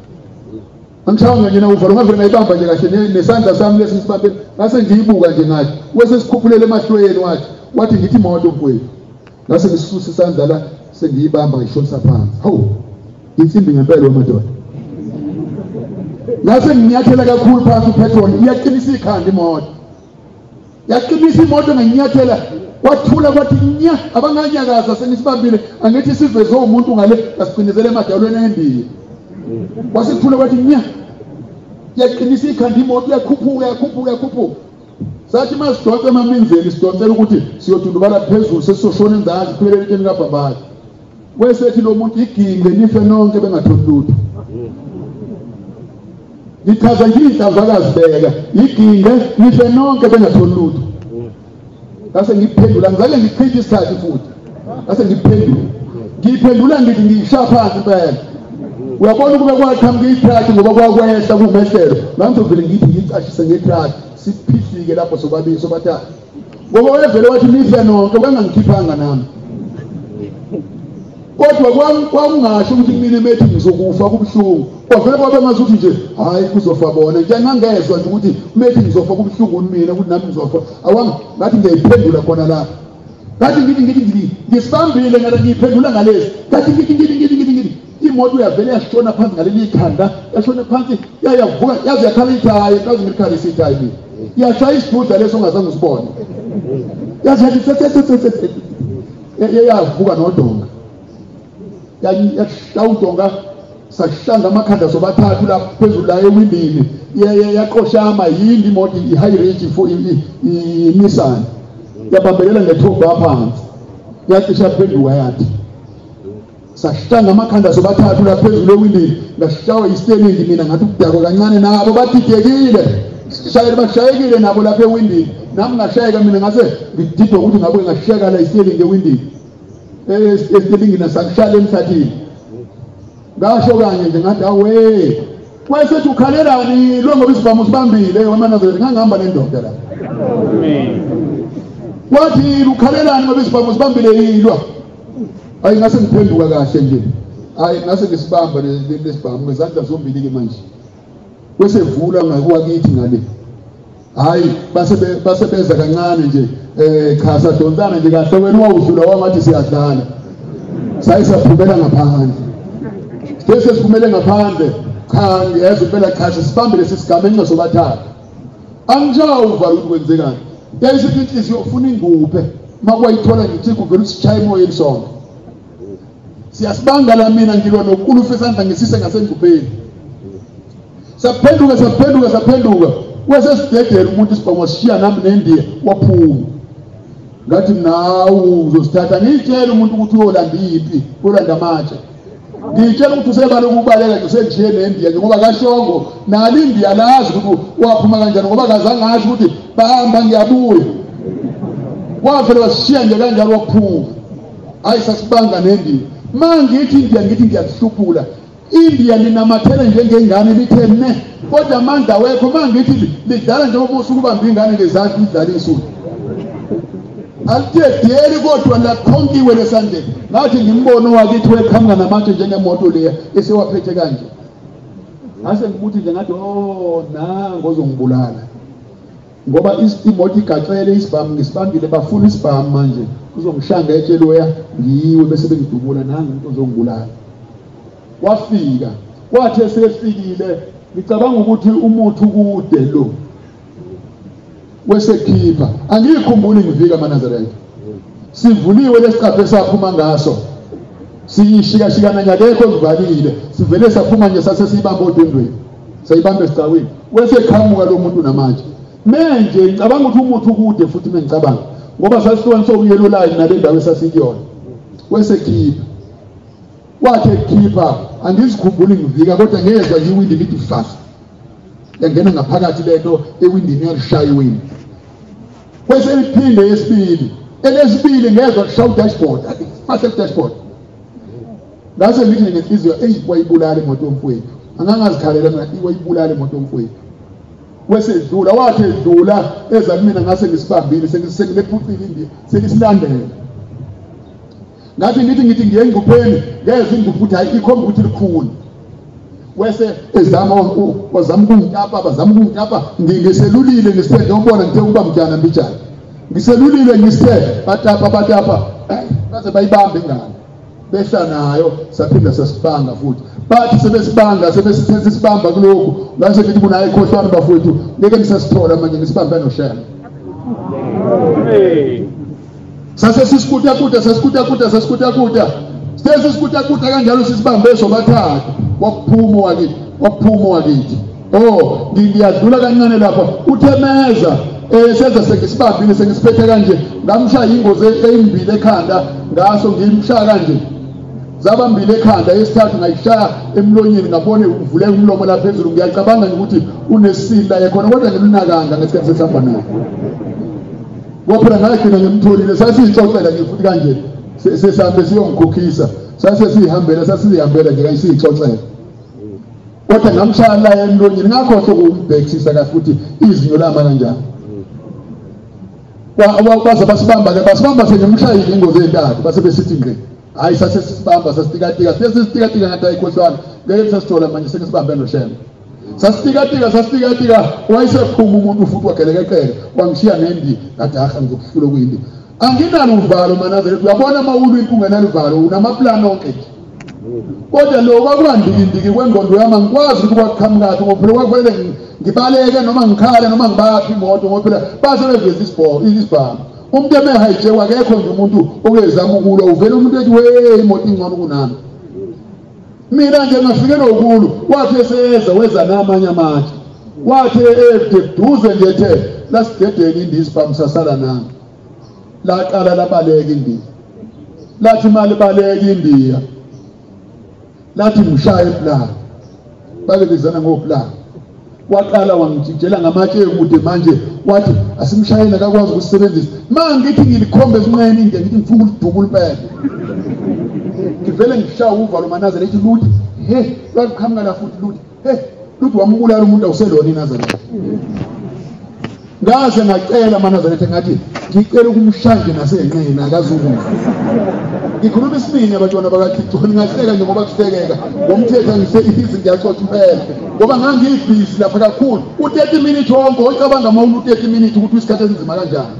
Angishayanga nje uvalo ngavele ngayibamba nje kahle nesandla sami lesi ngisibambe ngase ngiyibuka nje ngathi wese sikhuphulele emahlweni wathi ngithi imoto mfowethu. Ngase ngisisusa isandla la sengiyibamba ngishonisa phansi. Hawu, insimbi ngempela wemadoda. Ngase nginyathela kakhulu phansi upetrol iyaqinisa ikhanda imoto. Yaqinisa imoto nginyathela wathula kwathi nya abanganyakaza sengisibambile angithi siveze umuntu ngale asiqinisele emadalweni endiye. Wasithula kwathi nya yaqinisa ikhanda imoto yakhuphuka yakhuphuka yakhuphuka. Sathi masidonse emaminzeni sidonsela ukuthi siyodundubala phezulu sesizoshona enzansi siphele entweni kaBhabhathi. Wesethi lo muntu iginqe nife nonke bengatholi lutho. Ngichaza nje akazibeka iginqe nife nonke bengatholi lutho. Ngase ngiphendula ngizale ngichithe isikhathi futhi. Ngase ngiphendula. Ngiphendula ngithi ngishaya phansi impela. Uyabona ukube kwaqhamuka itruck ngoba kwakwehla kumehlelo. Ngangizovele ngithi ngicashise ngetruck siphihlike lapho sobabili sobathathu. Ngoba wayevele wathi nife nonke kwangangikhiphanga nami. Kodwa kwakungasho ukuthi mina methi ngizokufa kubuhlungu. Kwavele kwabe ngazuthi nje hayi kuzofa bona. Ngiyangangezwa nje ukuthi methi ngizofa kubuhlungu mina ukuthi nami ngizofa. Awang ngathi ngiyayiphendula khona la. Ngathi ngithi ngisibambile ngala ngiyiphendula ngalezi. Ngathi ngithi imoto uyavele yashona phansi ngaleli ikhanda, yashona phansi yayavuka yaze yakhala ithayi, kaze ngikhalisa ithayi mina. Yashaya isidudla leso ongazange usibone. Yaze yathi yavuka nodonga. Yashaya udonga sashanga amakhanda sobathathu lapha phezulu la ewindini. Yaqoshama yini imoto i-high range for i-Nissan. Yabambelela ngethuba phansi. Yacisha phenduka yathi sashanga amakhanda sobathathu lapha phezulu ewindini. Ngashawa istelingi mina ngathi ukudakwa kancane nabo badidekile. Shayela bashayekile nabo lapha ewindini. Nami ngashayeka mina ngase ngididwa ukuthi ngabe ngashayeka la istelingi ewindini. Estelingini nasakushala emhlathini. Ngasho kanye nje ngathi awe kwesethi ukhalelani lo ngoba isibhamu sibambile wemanazaretha ngangihamba nendoda la. Amen. Wathi ukhalelani ngoba isibhamu sibambile yilwa. Hayi ngase ngiphenduka kahle nje. Hayi ngase ngisibamba lesibhamu ngezandla zombili ke manje. Kwesevula ngakuwakithi ngale. Hayi basebeza kancane nje cha sadonsana nje kahle wena wawudlula wangathi siyadlala. Sayi saphumela ngaphandle. Sese siphumele ngaphandle cha ngiyezwa impela cha sibambile sisigamenxe sobathathu. Angijawuva ukuthi kwenzekani. Yayisithi inhliziyo ufuna inguphe makwayithola ngithi kuvela usishaya emoyeni sonke. Siyasibanga la mina ngilwa nokulufa isandla ngisise ngasengupheni. Saphenduka saphenduka saphenduka. Wasesidedela umuntu isibhamu wasishiya nami nendiya waphuma. Ngathi nawu uzosithatha ngitshela umuntu ukuthi uyolanda iphi, uyolanda amatshe. Ngitshela ukuthi usebala ukubaleka nje usenjiye nendiya nje ngoba kashongo nalo indiya lazi ukuthi waphuma kanjani ngoba kazange asho ukuthi bahamba ngiyabuya. Wavele wasishiya nje kanjalo waphuma. Hayi sasibanga nendiya. Mangithi indiya ngithi ngiyahluphula. Indiya linamathela njengengane lithe ne kodwa amandla wekho mangithi lidlala njengoba usuke ubamba ingane ngezandla idlala isuku. Alidedeli kodwa lakhonkiwe lesandleni. Ngathi ngimbono wakithi weqhamuka namatshe njengemoto leya esewaphethe kanje. Ngase ngibuthi nje ngathi oh nango ozongibulala. Ngoba imoto igacele isibhamu ngisibambile bafuna isibhamu manje. Uzongishanga etshe loya ngiwe bese bengidubula nangu umuntu ozongibulala. Wafika kwathi esefikile ngicabanga ukuthi umuthi ukude lo wesekhipha angikhumbuli ngivika amaNazaretha. Sivuliwe lesicaphe saphuma ngaso siyishikashikana nyakekho sivalile sivele saphuma nje sase siyibamba odondweni sayibamba esicawini weseqhamuka lo muntu namanje. Manje ngicabanga ukuthi umuthi ukude futhi mengicabanga ngoba sasihlukaniswa uyellow line nale ndawo esasikuyona. Wesekhipha wathi ekhipha angizikhumbuli ngivika kodwa ngezwa iwindi lithi fast yangena ngaphakathi lento ewindini yalishaya iwindi. Kwese liphinde yesibili elesibili ngezwa kushaya dashboard fast dashboard. Ngase ngithi ngenhliziyo eyi wayibulala imoto yomfowethu. Angangazikhalela mina wayibulala imoto yomfowethu. Wesedlula wathi edlula eza kumina ngase ngisibambile sengilephucile indiya sengisilandela. Ngathi ngithi ngiye engcupheni, ngeze ingcuphe ukuthi hayi ikhomba ukuthi likhulu. Wese ezama wazama ukungitapa, bazama ukungitapa, ngiselulile ngisithe ngiyobona ngithe ukuba mjana mbijana. Ngiselulile ngisithe batapa batapa, baze bayibambe ingane. Behla nayo saphinda sasibanga futhi. Bathi sebesibanga sebesithe sisibamba kulokhu, ngase ngithi kunayo ikhohlwana bafowethu, ngeke ngisasithola manje ngisibambe noShembe. Sase sisikuta kuta sasikuta kuta sasikuta kuta. Sithe sisikuta kuta kanjalo sisibambe sobathathu. Waphuma wakithi, waphuma wakithi. Oh, ngiyadlula kancane lapha. Uthemeza seza sengisibambile sengisiphethe kanje, ngamshaya ingozi eyimbili ekhanda ngaso ngimshaya kanje. Zabambile ekhanda yesithathu ngayishaya emlonyeni ngabone uvuleka umlomo la phezulu, ngiyacabanga nje ukuthi unesila yekhona kodwa ngilunakanga ngesikhathi sesihamba naye. Ngoba ngagcina ngimtholile sasiyixoxela nje futhi kanje sesihambe siyongikhokhisa, sase sihambela sasihambela nje kayisixoxela. Kodwa ngamshaya la emlonyeni ngakhohlwa ukumbhekisisa kahle ukuthi izinyo lama kanjani. Baze basibamba ke basibamba sengimshayile ingozi entathu base besithi ngqi. Hayi sase sisibamba sasitikatika sesitikatika ngathi ayikhohlwana ngeke sasithola manje sengisibambe noShembe. Sasitikatika sasitikatika wayesephuma umuntu futhi wagelekeqeka wangishiya nendi ngathi aha ngizokuhlula kuyindi. Anginalo uvalo manazaretha, uyabona uma ulwa impi ungenalo uvalo unamaplani onke nje. Kodwa lo kwakuwandikindiki kwengqondo yami angikwazi ukuthi kwaqhamukaphi ngoba phela kwakufanele ngibaleke noma ngikhale noma ngibaphi imoto ngoba phela base beveza isibhamu. Umuntu eme-hijack akekho nje umuntu okezama ukulwa, uvele umuntu ethi we imoto ingcono kunami. Mina nje ngafikela ukulu, wathi eseza weza namanye amatshe. Wathi eduze nje ethe lasidedeni indi isibhamu sasala nami. Laqala labaleka indiya. Lathi mali baleka indiya. Lathi mshaye iplani. Babebizana ngoplani. Waqala wangijijela ngamatshe ekude manje wathi asimshayele akakwazi ukusebenzisa. Mangithi ngilikhombe esinqeni nje ngithi ngifuna ukulidubula impela. Ngivele ngishaya uvalo manazaretha luthi he lwaqhamuka la futhi luthi he luthi wambulala umuntu awuselona iNazaretha. Ngaze ngacela manazaretha ngathi ngicela ukumshaya nje nasenqeni akazukufa. Ngikhuluma isibini abantwana bakaThixo ningahleka nje ngoba kuhlekeka ngomthetho ngiseyizi ngiyaxoxa impela ngoba ngangiyibhizi lapha kakhulu u30 minutes wonke ocabanga uma u30 minutes ukuthi isikhathi esinzima kanjani.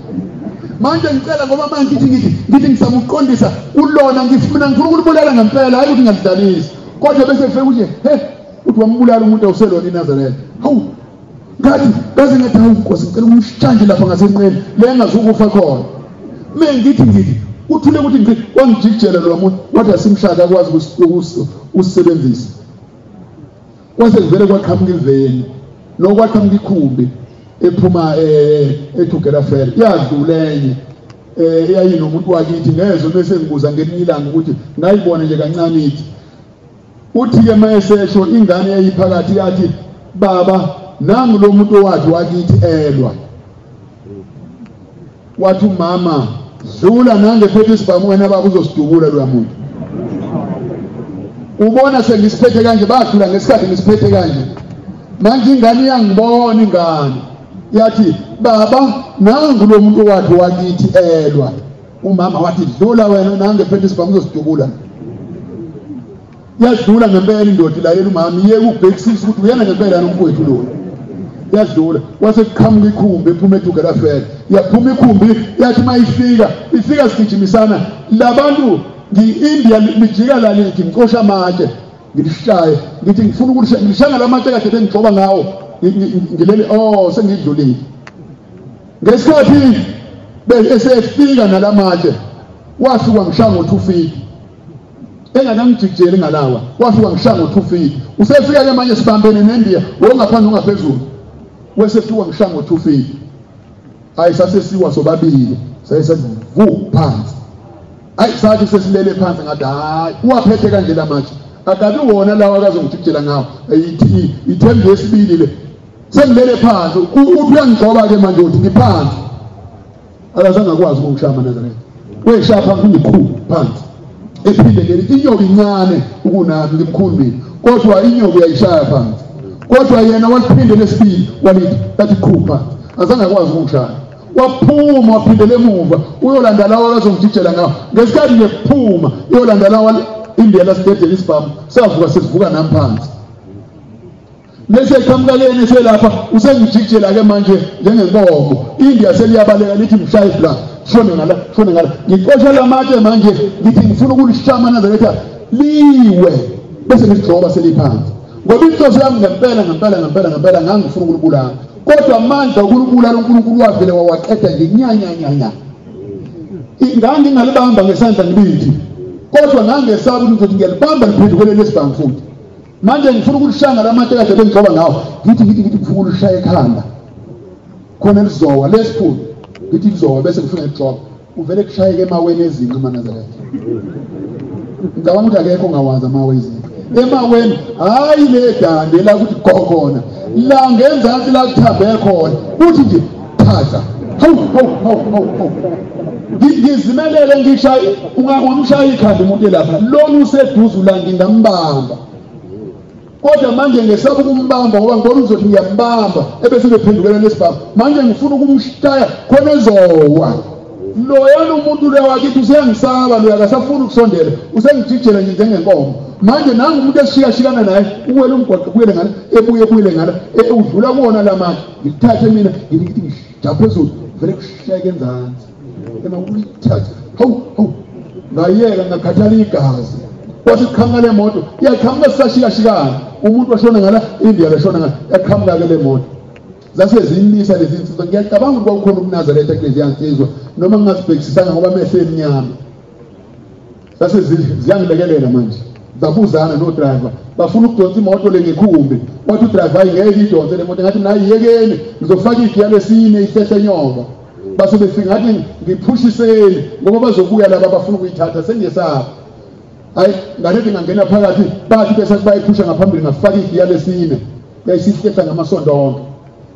Manje ngicela ngoba manje ngithi ngisamuqondisa kulona ngifuna ngifuna ukulibulala ngempela hayi ukuthi ngiyalidlalisa kodwa bese kufika ukuthi he uthi wambulala umuntu awuselona iNazaretha. Hawu ngathi ngaze ngathi hawu Nkosi ngicela umshanje lapha ngasenqeni le engazukufa khona. Mina ngithi uthule ukuthi ngithi wangijijela lo muntu wathi asimshaka akwazi ukusebenzisa. Kwase kuvele kwaqhamuka iveni nokwaqhamuka ikhumbi ephuma eTugela Ferry yadlula enye eyayinomuntu wakithi ngezwe bese ngibuza ngelinye ilanga ukuthi ngayibona nje kancane ithi uthi ke mayesesho ingane eyayiphakathi yathi baba nangu lo muntu owathi wakithi elwa. Wathi umama dlula nange phethe isibhamu wena baba uzosidubula lo muntu. Ubona sengisiphethe kanje badlula ngesikhathi ngisiphethe kanje. Manje ingane iyangibona ingane yathi baba nangu lo muntu owathi wakithi elwa. Umama wathi dlula wena nange phethe isibhamu uzosidubula. Yadlula ngempela indoda ilalela umama iye ukubhekisisa ukuthi uyena ngempela nomfowethu lo. Yadlula wase kuqhamuka ikhumbi ephuma eTugela Ferry. Yaphuma ikhumbi yathi mayifika ifika sigijimisana labantu ngi-India lijika lalithi ngicosha amatshe ngilishaye ngithi ngifuna ukulishaya ngilishaya lamatshe kade bengigxoba ngawo ngilele oh sengidlulile. Ngesikhathi esefika nalamatshe wafika ngishaya ngo-2 feet engakangijikijeli ngalawa wafika ngishaya ngo-2 feet. Usefika ke manje sibambene neNdiya wongaphansi ongaphezulu wesefika ngishaya ngo-2 feet. Hayi sasesiwa sobabili sayesavu phansi. Hayi sathi sesilele phansi ngathi hayi uwaphethe kanje lamatshe akabi wona lawa akazongijikijela ngawo ithembu yesibili le sengilele phansi uthi uyangigxoba ke manje uthi ngiphansi. Akazange akwazi ukungishaya manazaretha weshaya phansi kungikhulu phansi ephinde ngelithi inyoka incane ukunami ngimkhulu mina kodwa inyoka uyayishaya phansi kodwa yena waliphinde lesibili walithi lathi khupha azange akwazi ukungishaya. Waphuma waphindela emuva uyolanda lawa akazongijijela ngawo. Ngesikhathi nje kuphuma iyolanda lawa India lasidedela isibhamu, savuka sesivuka nami phansi. Bese eqhamuka leni selapha usengijijela ke manje njengenkomo. India seliyabaleka lithi mshaye la, shone ngala, shone ngala. Ngixosha lamatshe manje ngithi ngifuna ukulishaya amaNazaretha liwe bese ngigxoba seliphansi. Ngoba inhloso yami ngempela ngempela ngempela ngempela ngangifuna ukulibulala. Kodwa amandla okulibulala uNkulunkulu wavele wawaqeda nje nyanyanyanya. Ngangingalibamba ngesandla ngibithi. Kodwa ngangesaba ukuthi ngizothi ngiyalibamba liphendukele lesibhamu futhi. Manje ngifuna ukulishaya lamatshe kade bengigxoba ngawo. Ngithi ngifuna ukulishaya ekhanda. Khona lizowa lesikhulu. Ngithi lizowa bese ngifuna ngigxoba. Uvele kushayeke emaweni ezinqe amaNazaretha. Ngicabanga ukuthi akekho ongawazi amawe ezinqe. Emaweni hayi le dande la ukuthi go khona. La ngenzansi la kuthambe khona. Uthi nje thatha. Hawu hawu hawu hawu. Ngizimelele ngishaye ungamshaya ikhanda umuntu elapha. Lona useduze la ngingambamba. Kodwa manje ngesaba ukumbamba ngoba ngibona uzothi ngiyambamba ebese bephendukela lesibhamu. Manje ngifuna ukumshaya khona ezowa. Loyana umuntu lo wakithi useyangisaba lo akasafuni ukusondela, usengijijela nje njengenkomo. Manje nangu umuntu esishikashikana naye uwele umgwaqo ubuyele ngala, ebuye ebuyele ngala, udlula kuwona lamanje. Ngithathe mina ngithi ngijampe phezulu vele kushayeke enzansi. Ema ulithathe hawu hawu ngayeka ngakhathala igazi. Kwathi kuqhamuka le moto iyaqhamuka sisashikashikana, umuntu washona ngala, India lashona ngala, yaqhamuka ke le moto. Zase zimisa lezi nsizwa. Ngiyacabanga ukuthi kwakukhona ubuNazaretha kulezi nsizwa noma ngingazibhekisisanga ngoba amehlo emnyama. Zase ziyangilekelela manje, zabuzana no-driver, bafuna ukudonsa imoto le ngekhumbi. Wathi udriver ngeke idonse le moto. Ngathi nayi yekeni, ngizofaka igiya lesine ihlehle enyoka. Base befika ngathi ngiphushiseni ngoba bazobuya laba bafuna ukuyithatha, sengiyesaba. Hayi ngathi ngangena phakathi, bathi bese bayiphusha ngaphambili, ngafaka igiya lesine yayisihlehla ngamasondo onke,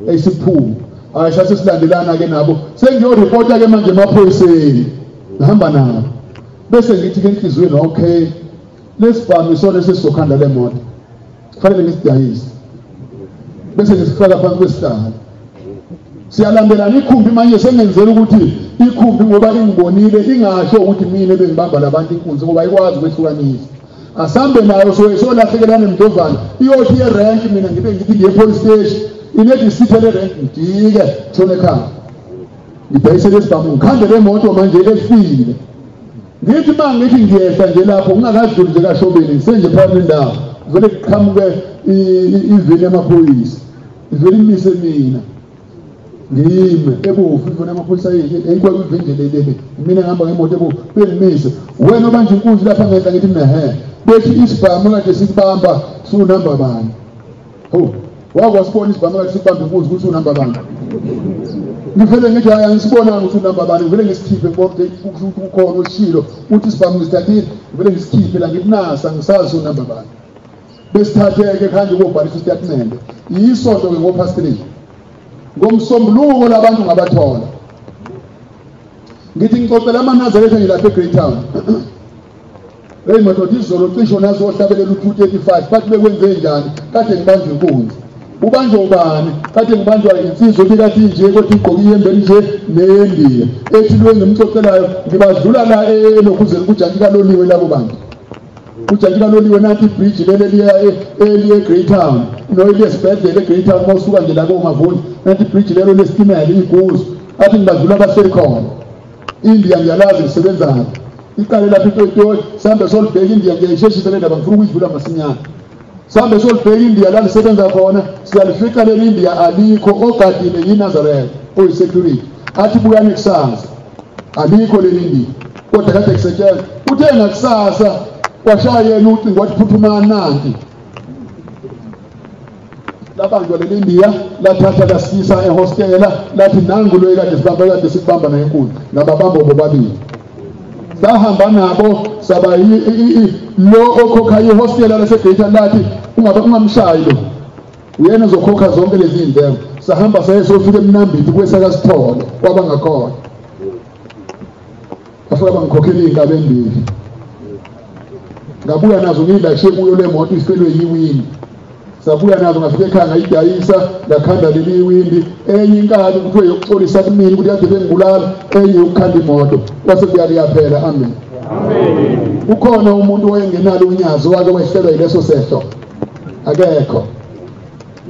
yayisiphuma. Hayi sase silandelana ke nabo, sengiyoripota ke manje emaphoyiseni, ngihamba nabo. Bese ngithi ke enhliziyweni, okay, lesibhamu isona esizokhanda le moto, kufanele ngisidayise. Bese ngisifaka phansi kwesihlalo. Siyalandelana ikhumbi manje, sengenzela ukuthi ikhumbi ngoba ingibonile ingasho ukuthi mina bengibamba labantu inkunzi ngoba ayikwazi ukwehlukanisa. Asambe nayo solahlekelana emdovana, iyothi ye-rank mina ngibe ngithi ngiye police station, inethi isithe le rank ngijike shone ekhaya. Ngidayise lesibhamu ngikhande le moto manje efile. Ngithi uma ngithi ngiyehla nje lapho ngingakadluli nje kaShobeni, ngisenje phakathi nendawo, vele kuqhamuke iveni yamaphoyisa, ivele imise mina. Ngime ebovu iveni yamaphoyisa eyikwakuveni nje lele, mina ngihamba ngemoto ebovu bengimise. Wena obanje inkunzi lapha ngenhla, ngithi mina he, bethi isibhamu kade sikubamba sunamba bani. Hawu, wakwasibona isibhamu kade sikubamba inkunzi ukuthi unamba bani. Ngivele ngithi hayi angisibonanga ukuthi unamba bani, ngivele ngisikhiphe ngibona ukuthi ukhona oshilo uthi isibhamu ngisithathile, ngivele ngisikhiphe la ngithi nasa ngisazi unamba bani. Besithatheke kanje ukubhalisa isitatimende. Yisonto ke ngo-3:30. Ngomsombuluko labantu ngabathola. Ngithi ngixoxela amaNazaretha ngilapha eGreytown. Hey madoda, izolo cisho nazo ohlabelela u-235 bathi bekwenze njani? Kade ngibanjwe inkunzi. Ubanjwa ubani? Kade ngibanjwa insizwa ebikade inje kodwa igqoke iyembe nje neyendiya. Ethi lo engimxoxelayo ngibadlula la elokhuzeni kujantshi kaloliwe labo bantu. Kujantshi kaloliwe nanti ibridge leli eliya eGreytown. No eliyesibhedlela eGreytown mawusuka nje la koMavuni, nanti ibridge lelo lesitimela iguzu. Athi ngibadlula bahleli khona. India ngiyalazi ngisebenzaphi. Iqale lapha iToyota, sihambe solibheka India, ngiyayisheshisa le ndaba ngifuna ukuyidlula masinyane. Sihambe solibheka India la lisebenza khona, siyalifika leli India alikho, ogadile yiNazaretha oyi-security. Athi buyani kusasa, alikho leli India, kodwa kade kusetshenzwa. Uthe ngakusasa kwashaya yena ucingo wathi phuthumani nanti. Labanjwa leli India, lathatha lasisa ehostela, lathi nangu lo ekade sibamba kade sikubamba naye inkunzi, ngababamba bobabili. Sahamba nabo saba lo okhokha ihostela laseGreytown lathi ungamshayi lo, uyena ozokhokha zonke lezi zindleko. Sahamba saye sofika eMnambithi kwesakasithole kwabangakhona, bafika bangikhokhela iy'nkabi embili. Ngabuya nazo ngiyilashe kuyo le moto ifelwe yiwini. Sabuya nazo ngafika ekhaya ngayidayisa ngakhanda leli windi. Enye inkabi kuthiwe yokuxolisa kumina ukuthi kade bengibulala, enye yokukhanda imoto. Kwase kuyaphela. Amen. Amen. Ukhona umuntu owayengenalo unyazi wake wehlelwa yileso sehlo? Akekho.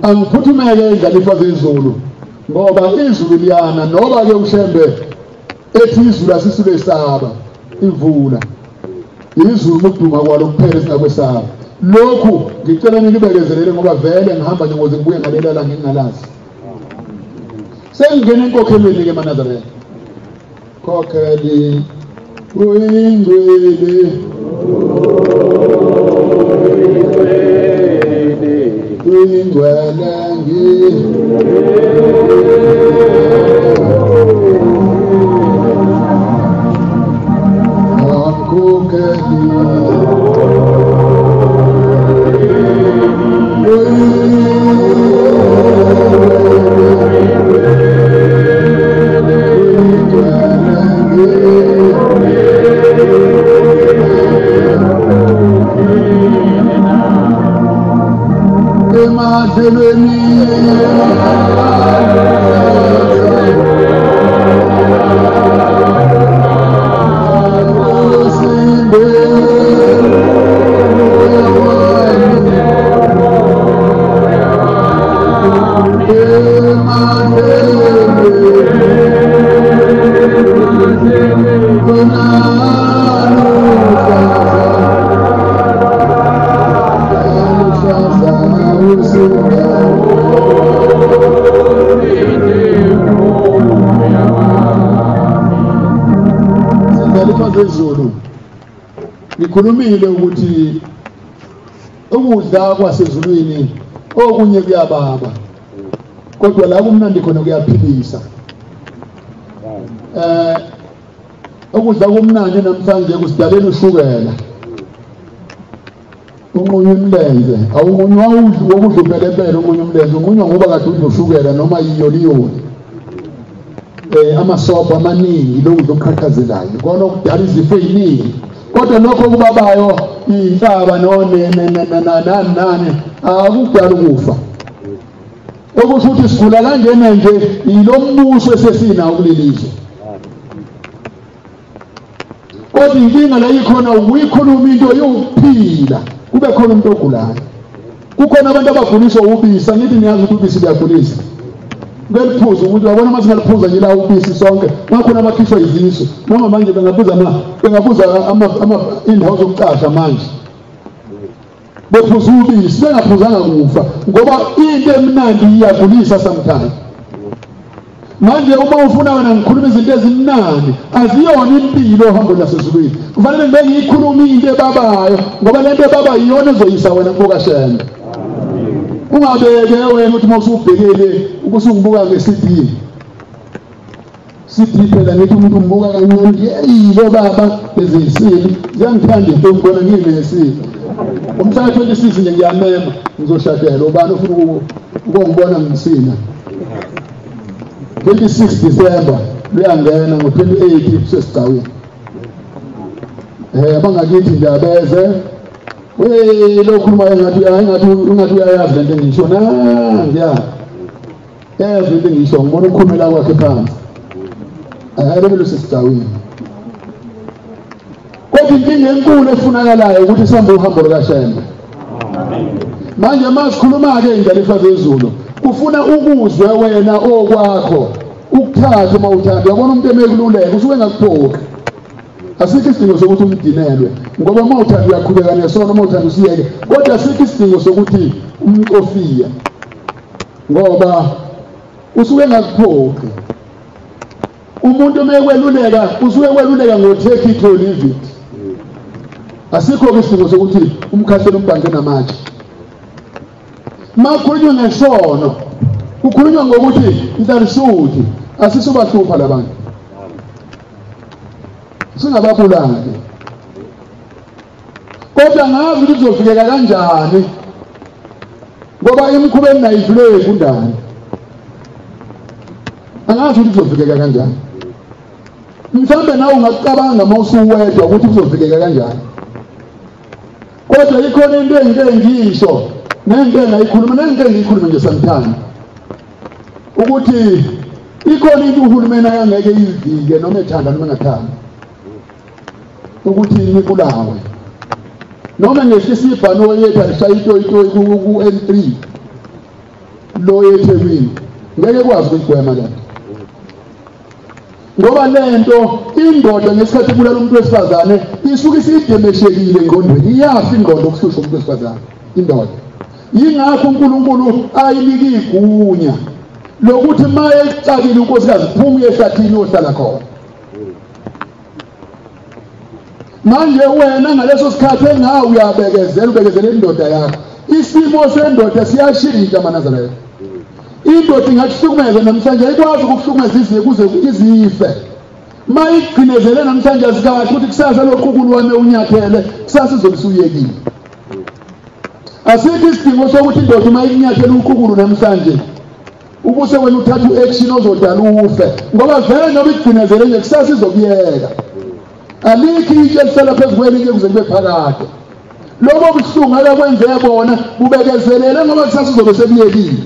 Angiphuthumeke indlalifa zezulu, ngoba izulu liyana. Noba ke uShembe ethi izulu asisulesaba imvula, izulu nokuduma kwalo kuphela singakwesaba. Lokhu ngicela nikibekezelele ngoba vele ngihamba nje ngoze ngibuye ngalela la ngingalazi. Sengingena enkokhelweni ke maNazaretha. Khokheli uyingcwele, uyingcwele Ngikhulumile ukuthi ukudla kwasezulwini okunye kuyababa, kodwa la kumnandi khona kuyaphilisa. Ukudla kumnandi namhlanje kusidalela ushukela, unqunywa umlenze. Awunqunywa wokudla upelepele, unqunywa umlenze, unqunywa ngoba kade udla ushukela noma iyoliyoli. Amasobho amaningi lokudla okuqhaqhazelayo kona okudala izifo eziningi. Kodwa lokho kubabayo inhlaba nani akudala ukufa. Okusho ukuthi sigula kanjena nje yilo mbuso esesinawo kuleli zwe. Kodwa inkinga la ikhona ukuyikhuluma into yokuphila, kube khona umuntu ogulayo. Kukhona abantu abaguliswa ubisi. Angithi niyazi ukuthi ubisi luyagulisa. Beliphuza ukuthi wabona uma singaliphuza nje la ubisi sonke, ngakhona abakhishwa izisu. Noma manje bengabuza bengabuza indawo zokucasha manje, bephuza ubisi bengaphuzanga kufa, ngoba into emnandi iyagulisa sometimes. Manje uma ufuna wena ngikhuluma izinto ezimnandi, aziyona impilo ohambo lasezulwini. Kufanele ngibe ngiyikhuluma into ebabayo, ngoba lento ebabayo iyona ezoyisa wena kukaShembe. Ungabeke wena uthi uma usubhekile ubusungibuka nge-CD. CD phela ngithi umuntu umbuka kancane, yeyi lo baba lezisini ziyangithanda into ngibona nginesini. Umhla 26 nje ngiyamema ngizoshadela ubani ofuna ukungibona ngisina. 26 December luyangena ngo-28 kusesigcawini. Abangakithi nje abeze. Wey lo khuluma engathi uyayazi lento engisho nangiya. Yazi into engisho ngibona ukukhulumela kwakhe phansi. Ayabelo sesigcawini. Kodwa inkinga enkulu efunakalayo ukuthi sihambe uhambo lukaShembe. Manje masikhuluma ke indlalifa zezulu, ufuna ukuzwe wena okwakho, ukuthatha uma uthanda. Uyabona umuntu emekululeka usuke engakuphoqi. Asikho isidingo sokuthi umdinelwe, ngoba uma uthanda uyaqhubeka nesono, uma uthanda usiyeke. Kodwa asikho isidingo sokuthi umcofiye, ngoba usuke engakuphoqi. Umuntu uma ekweluleka usuke ekweluleka ngo-take it or leave it. Asikho isidingo sokuthi umkhahlele umbanje namatshe. Makhulunywa ngesono, kukhulunywa ngokuthi inhlansuthi asisubahlupha labantu, singababulali. Kodwa ngazi ukuthi kuzofikeka kanjani, ngoba imikhuba enayidlule kundani. Angazi ukuthi kuzofikeka kanjani. Mhlawumbe nawe ungacabanga uma usuwedwa ukuthi kuzofikeka kanjani. Kodwa ikhona into engike ngisho Nento engayikhuluma, nento engiyikhuluma nje samthanda ukuthi ikhona into uhulumeni ayangeke ivike noma ethanda noma engathandi ukuthi nibulawe noma ngehlisa ibhanoyi yethu alishaya itoyitoyi ku-N3 lo eThekwini, ngeke kwazi ukuyigwema le nto, ngoba lento indoda ngesikhathi ibulala umuntu wesifazane isuke isiyidemeshekile engqondweni, iyafa ingqondo ukuhlushwa umuntu wesifazane indoda. Yingakho uNkulunkulu ayinike igunya lokuthi maye ecakile unkosikazi phuma uye ehlathini uyohlala khona. Manje wena ngaleso sikhathi engawe uyabekezela, ubekezela indoda yakho. Isimo sendoda siyashintsha maNazaretha. Indoda ingakuhlukumeza namhlanje, ayikwazi ukukuhlukumeza ize kuze izife. Mayigcinezele namhlanje azikahle ukuthi kusasa loqukulu wami unyathele, kusasa izobe isuyekile. Asikho isidingo sokuthi indoda uma inyathele uqukulu namhlanje ubuse wena uthatha u-action ozodala ufe, ngoba vele noma igcinezele nje kusasa izokuyeka. Alikho itshe elihlala phezu kwelinye kuze kube phakade. Lobo buhlungu akakwenze bona bubekezelele ngoba kusasa uzobe sebuyekile.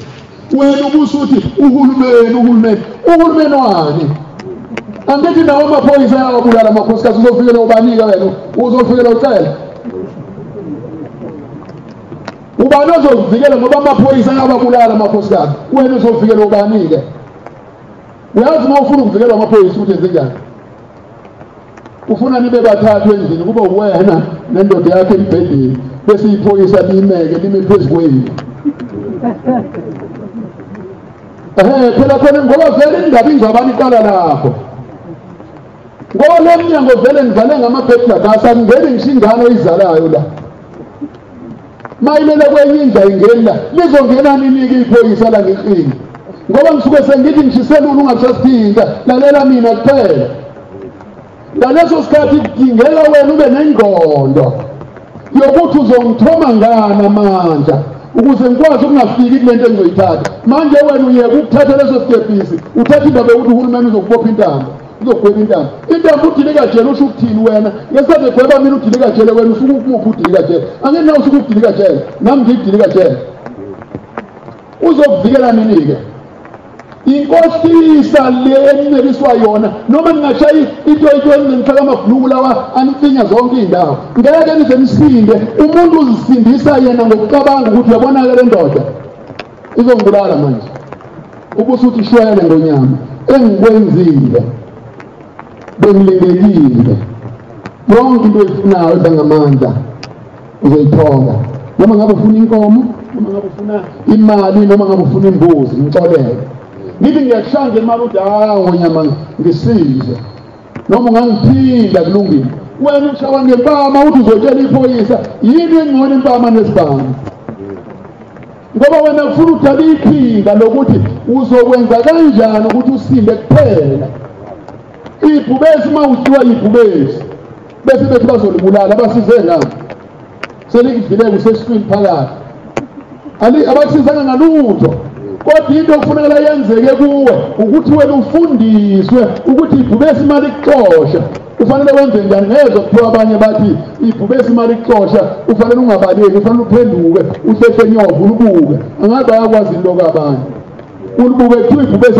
Wena ubusuthi uhulumeni, uhulumeni, uhulumeni wani? Angithi nawo amaphoyisa ayawabulala amakhosikazi, uzofikela ubanika wena, uzofikela ucela ubani ozokuvikela ngoba amaphoyisa ayawabulala amakhosikazi, wena uzofikela ubanike? Uyazi uma ufuna ukuvikelwa amaphoyisa ukuthi enze njani? Ufuna nibe bathathu endlini, kube wena nendoda yakho embhedeni, bese iphoyisa limeke lime phezu kwenu. Phela khona ngoba vele indaba ingxabano iqala lapho, ngoba lo mnyango vele ngivale ngama-backlog, akungeni ngisho ingane oyizalayo la. Mayilele kwenye indlu ayingeni la, lizongena nini-ke iphoyisa la ngenkinga? Ngoba ngisuke sengithi ngishiselula ungasasithinta, lalela mina kuphela. Ngaleso sikhathi kudingeka wena ube nengqondo yokuthi uzongithoma ngani amandla ukuze ngikwazi ukungafiki kule nto engizoyithatha. Manje wena uyeka ukuthatha leso sitebhisi, uthatha indaba yokuthi uhulumeni uzokubopha intambo, uzogweba intambo. Intambo udilikajele usho ukuthini wena? Ngesikhathi egweba mina udilikajele, wena usuke ukumuphi udilikajele? Angithi nawe usuke ukudilikajele, nami ngiyikudilikajele. Uzokuvikela nini-ke? Inkohlisa le enceliswa yona, noma ningashaya itoyitoyi ningifaka amabhuluku lawa anifinya zonke iy'ndawo, ngeke nize nisinde. Umuntu uzisindisa yena ngokucabanga ukuthi uyabona-ke le ndoda izongibulala manje, ubusuthi shwele ngonyama engikwenzile, bengilindekile. Yonke into oyifunayo edla ngamandla uzoyithola, noma ngabe ufuna inkomo, noma ngabe ufuna imali, noma ngabe ufuna imbuzi, ngixolele. Ngithi ngiyakushaya ngemali uthi hawu ngonyama ngisize, noma ungangiphinda kulungile. Wena ushawa ngempama uthi uzotshela iphoyisa, yini engcono impama nesibhamu? Ngoba wena ufuna udala iqhinga lokuthi uzokwenza kanjani ukuthi usinde kuphela. Ibhubesi uma uthiwa ibhubesi bese bethi bazolibulala, abasize ngani? Selikudlile kusesiswini phakathi, abakusizanga ngalutho. Kodwa into okufuneka yenzeke kuwe ukuthi wena ufundiswe ukuthi ibhubesi imali ikuxosha ufanele wenze njani. Ngezwe kuthiwa abanye bathi ibhubesi imali ikuxosha ufanele ungabaleki, ufanele uphenduke uhlehle nyovu ulibuke. Angabe bayakwazi into abanye ulibuke, kuthiwa ibhubesi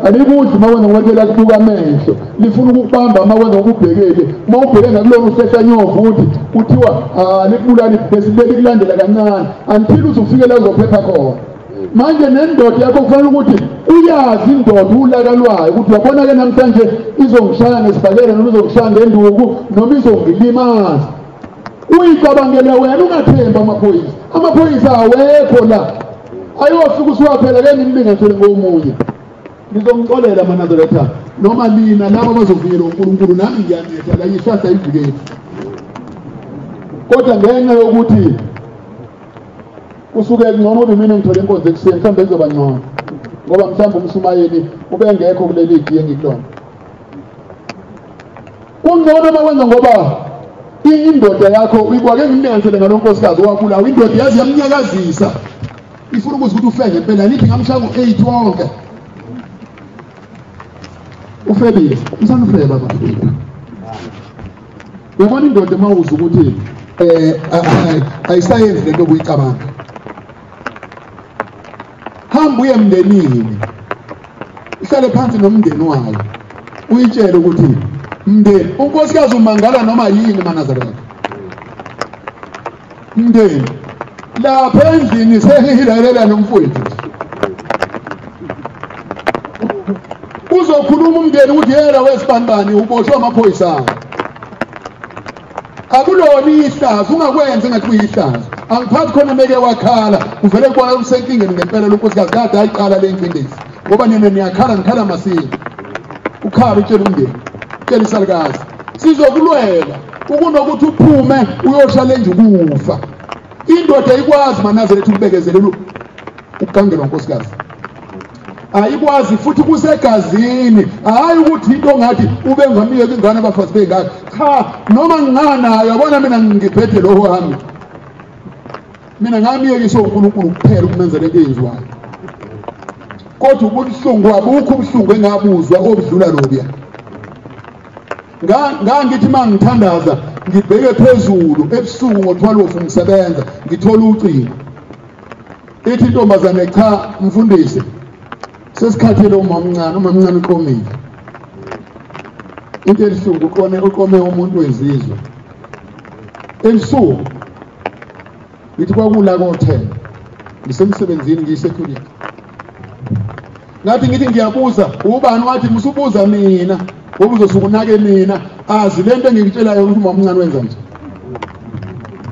alikudli uma wenza ngoba lakubuka amehlo, lifuna ukukubamba uma wenza ngokubhekele. Uma ubheke ngakulona uhlehla nyovu uthi kuthiwa alikubulali ibhubesi, likulandela kancane until uze ufike la uzophepha khona. Manje nendoda yakho kufanele ukuthi uyazi indoda ulaka lwayo ukuthi uyabona-ke namhlanje izongishaya ngesibhakela noma izongishaya ngenduku noma izongilimaza. Uyicabangele wena, ungathembi amaphoyisa. Amaphoyisa awekho la, ayofika usuwaphela ke nimlinganisele ngomunye. Ngizomxolela maNazaretha noma nina laba abazovikela uNkulunkulu, nami ngiyanetha la ihlahla ivikele, kodwa ngenxa yokuthi kusuke ngcono ube mina ngithole inkonzo ekuseni, mhlawumbe kuzoba ngcono ngoba mhlawumbe umshumayeli ubengekho kuleli giye engikulona. Kungcono uma wenza ngoba indoda yakho ikwake ngimlinganisele ngalo nkosikazi owabulawa, indoda yazi yamnyakazisa, ifuna ukuze ukuthi ufe ngempela. Nithi ngamshaya ngo-8 wonke ufebile, usanufeba bafethu. Uyabona indoda uma uzwa ukuthi ayisayenzi lento obuyicabanga, Hamba uye emndenini, uhlale phansi nomndeni wayo, uyitshele ukuthi mndeni, unkosikazi umangala noma yini maNazaretha. Mndeni lapha endlini sengihilalela nomfowethu. Uzokhuluma umndeni ukuthi yena wesibanibani uboshwe amaphoyisa. Akulona ihlazo, ungakwenzi ngathi kuyihlazo. Angiphathi khona meke wakhala, uvele kubona usenkingeni ngempela lonkosikazi kade ayiqala le ngcindezi. Ngoba nina niyakhala, ngikhala masinya. Ukhala utshela umndeni, utshela isalukazi. Sizokulwela ukunokuthi uphume uyoshalenje ukufa. Indoda ayikwazi maNazaretha ukubekezelela ukugangelwa unkosikazi. Ayikwazi futhi kusegazini. Hayi ukuthi into ongathi ube ngamiyeka ingane abafazi bengaka. Cha, noma nginganayo yabona mina ngiphethe lo wami. Mina ngamiyekiswa uNkulunkulu kuphela ukumenzela into eyenziwayo. Kodwa ubuhlungu abukho ubuhlungu engabuzwa obudlula lobuya. Ngangithi uma ngithandaza ngibheke phezulu ebusuku ngo-12 ngisebenza ngithola ucingo. Ithi intombazane, cha mfundisi, sesikhathele umamncane, umamncane uqomile. Into elihlungu uqome umuntu wezizwe. Ebusuku ngithi kwakula ko-10 ngisemsebenzini ngiyi-security. Ngathi ngithi ngiyabuza ubani, wathi musubuza mina ngoba uzosuke unake mina, azi lento engikutshelayo ukuthi umamncane wenza nje.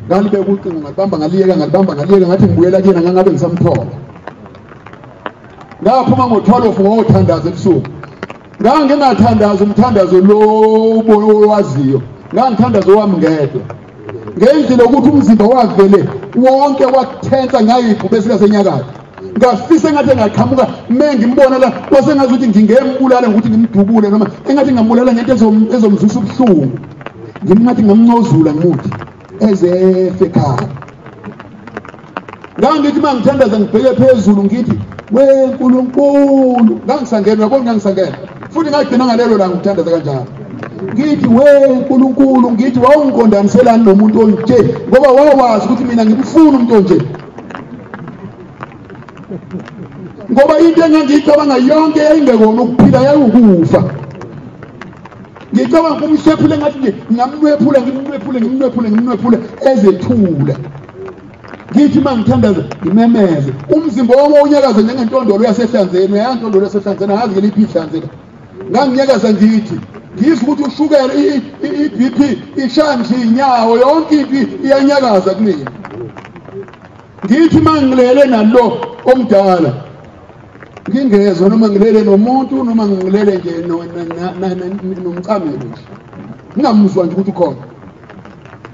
Ngalibeka ucingo ngalibamba ngaliyeka, ngalibamba ngaliyeka, ngathi ngibuyela kuyena ngangabe ngisamthola. Ngaphuma ngo-12 ngothandaza ebusuku. Ngangingathandaza umthandazo lo owaziyo, ngangithandaza owami ngedwa. Ngendlela ukuthi umzimba wavele wonke wakuthensa ngayibhubesi lasenyakatho. Ngafisa engathi engaqhamuka mengimbona la, kwase ngathi ngingembulala ngokuthi ngimdubule noma engathi ngambulala ngento ezomzwisa ubuhlungu. Ngimngathi ngamncozula ngimuthi ezefe ekhaya. Ngangithi uma ngithandaza ngibheke phezulu ngithi we Nkulunkulu, ngangisangena, uyabona ngangisangena. Futhi ngagcina ngalelo langa ngithandaza kanjalo. Ngithi we Nkulunkulu, ngithi wawungiqondaniselani nomuntu onje ngoba wawazi ukuthi mina ngimfuna umuntu onje. Ngoba into engangiyicabanga yonke yayingekona ukuphila, yayiwukufa. Ngicabanga umhlephule ngathi nje ngamnwephula, ngimnwephule, ngimnwephule, ngimnwephule ezethula. Ngithi uma ngithandaza ngimemeze, umzimba wami unyakaza njengentondolo yasehlanzeni. Uyantondolo yasehlanzeni, angazi ngeliphi ihlanzeka. Nganginyakaza ngithi ngizwa ukuthi ushukela i-BP ishaya nje inyawo yonke impi iyanyakaza kumina. Ngithi uma ngilele nalo omdala ngingezwa noma ngilele nomuntu noma ngilele nje nomcamelo nje, ngingamuzwa nje ukuthi ukhona.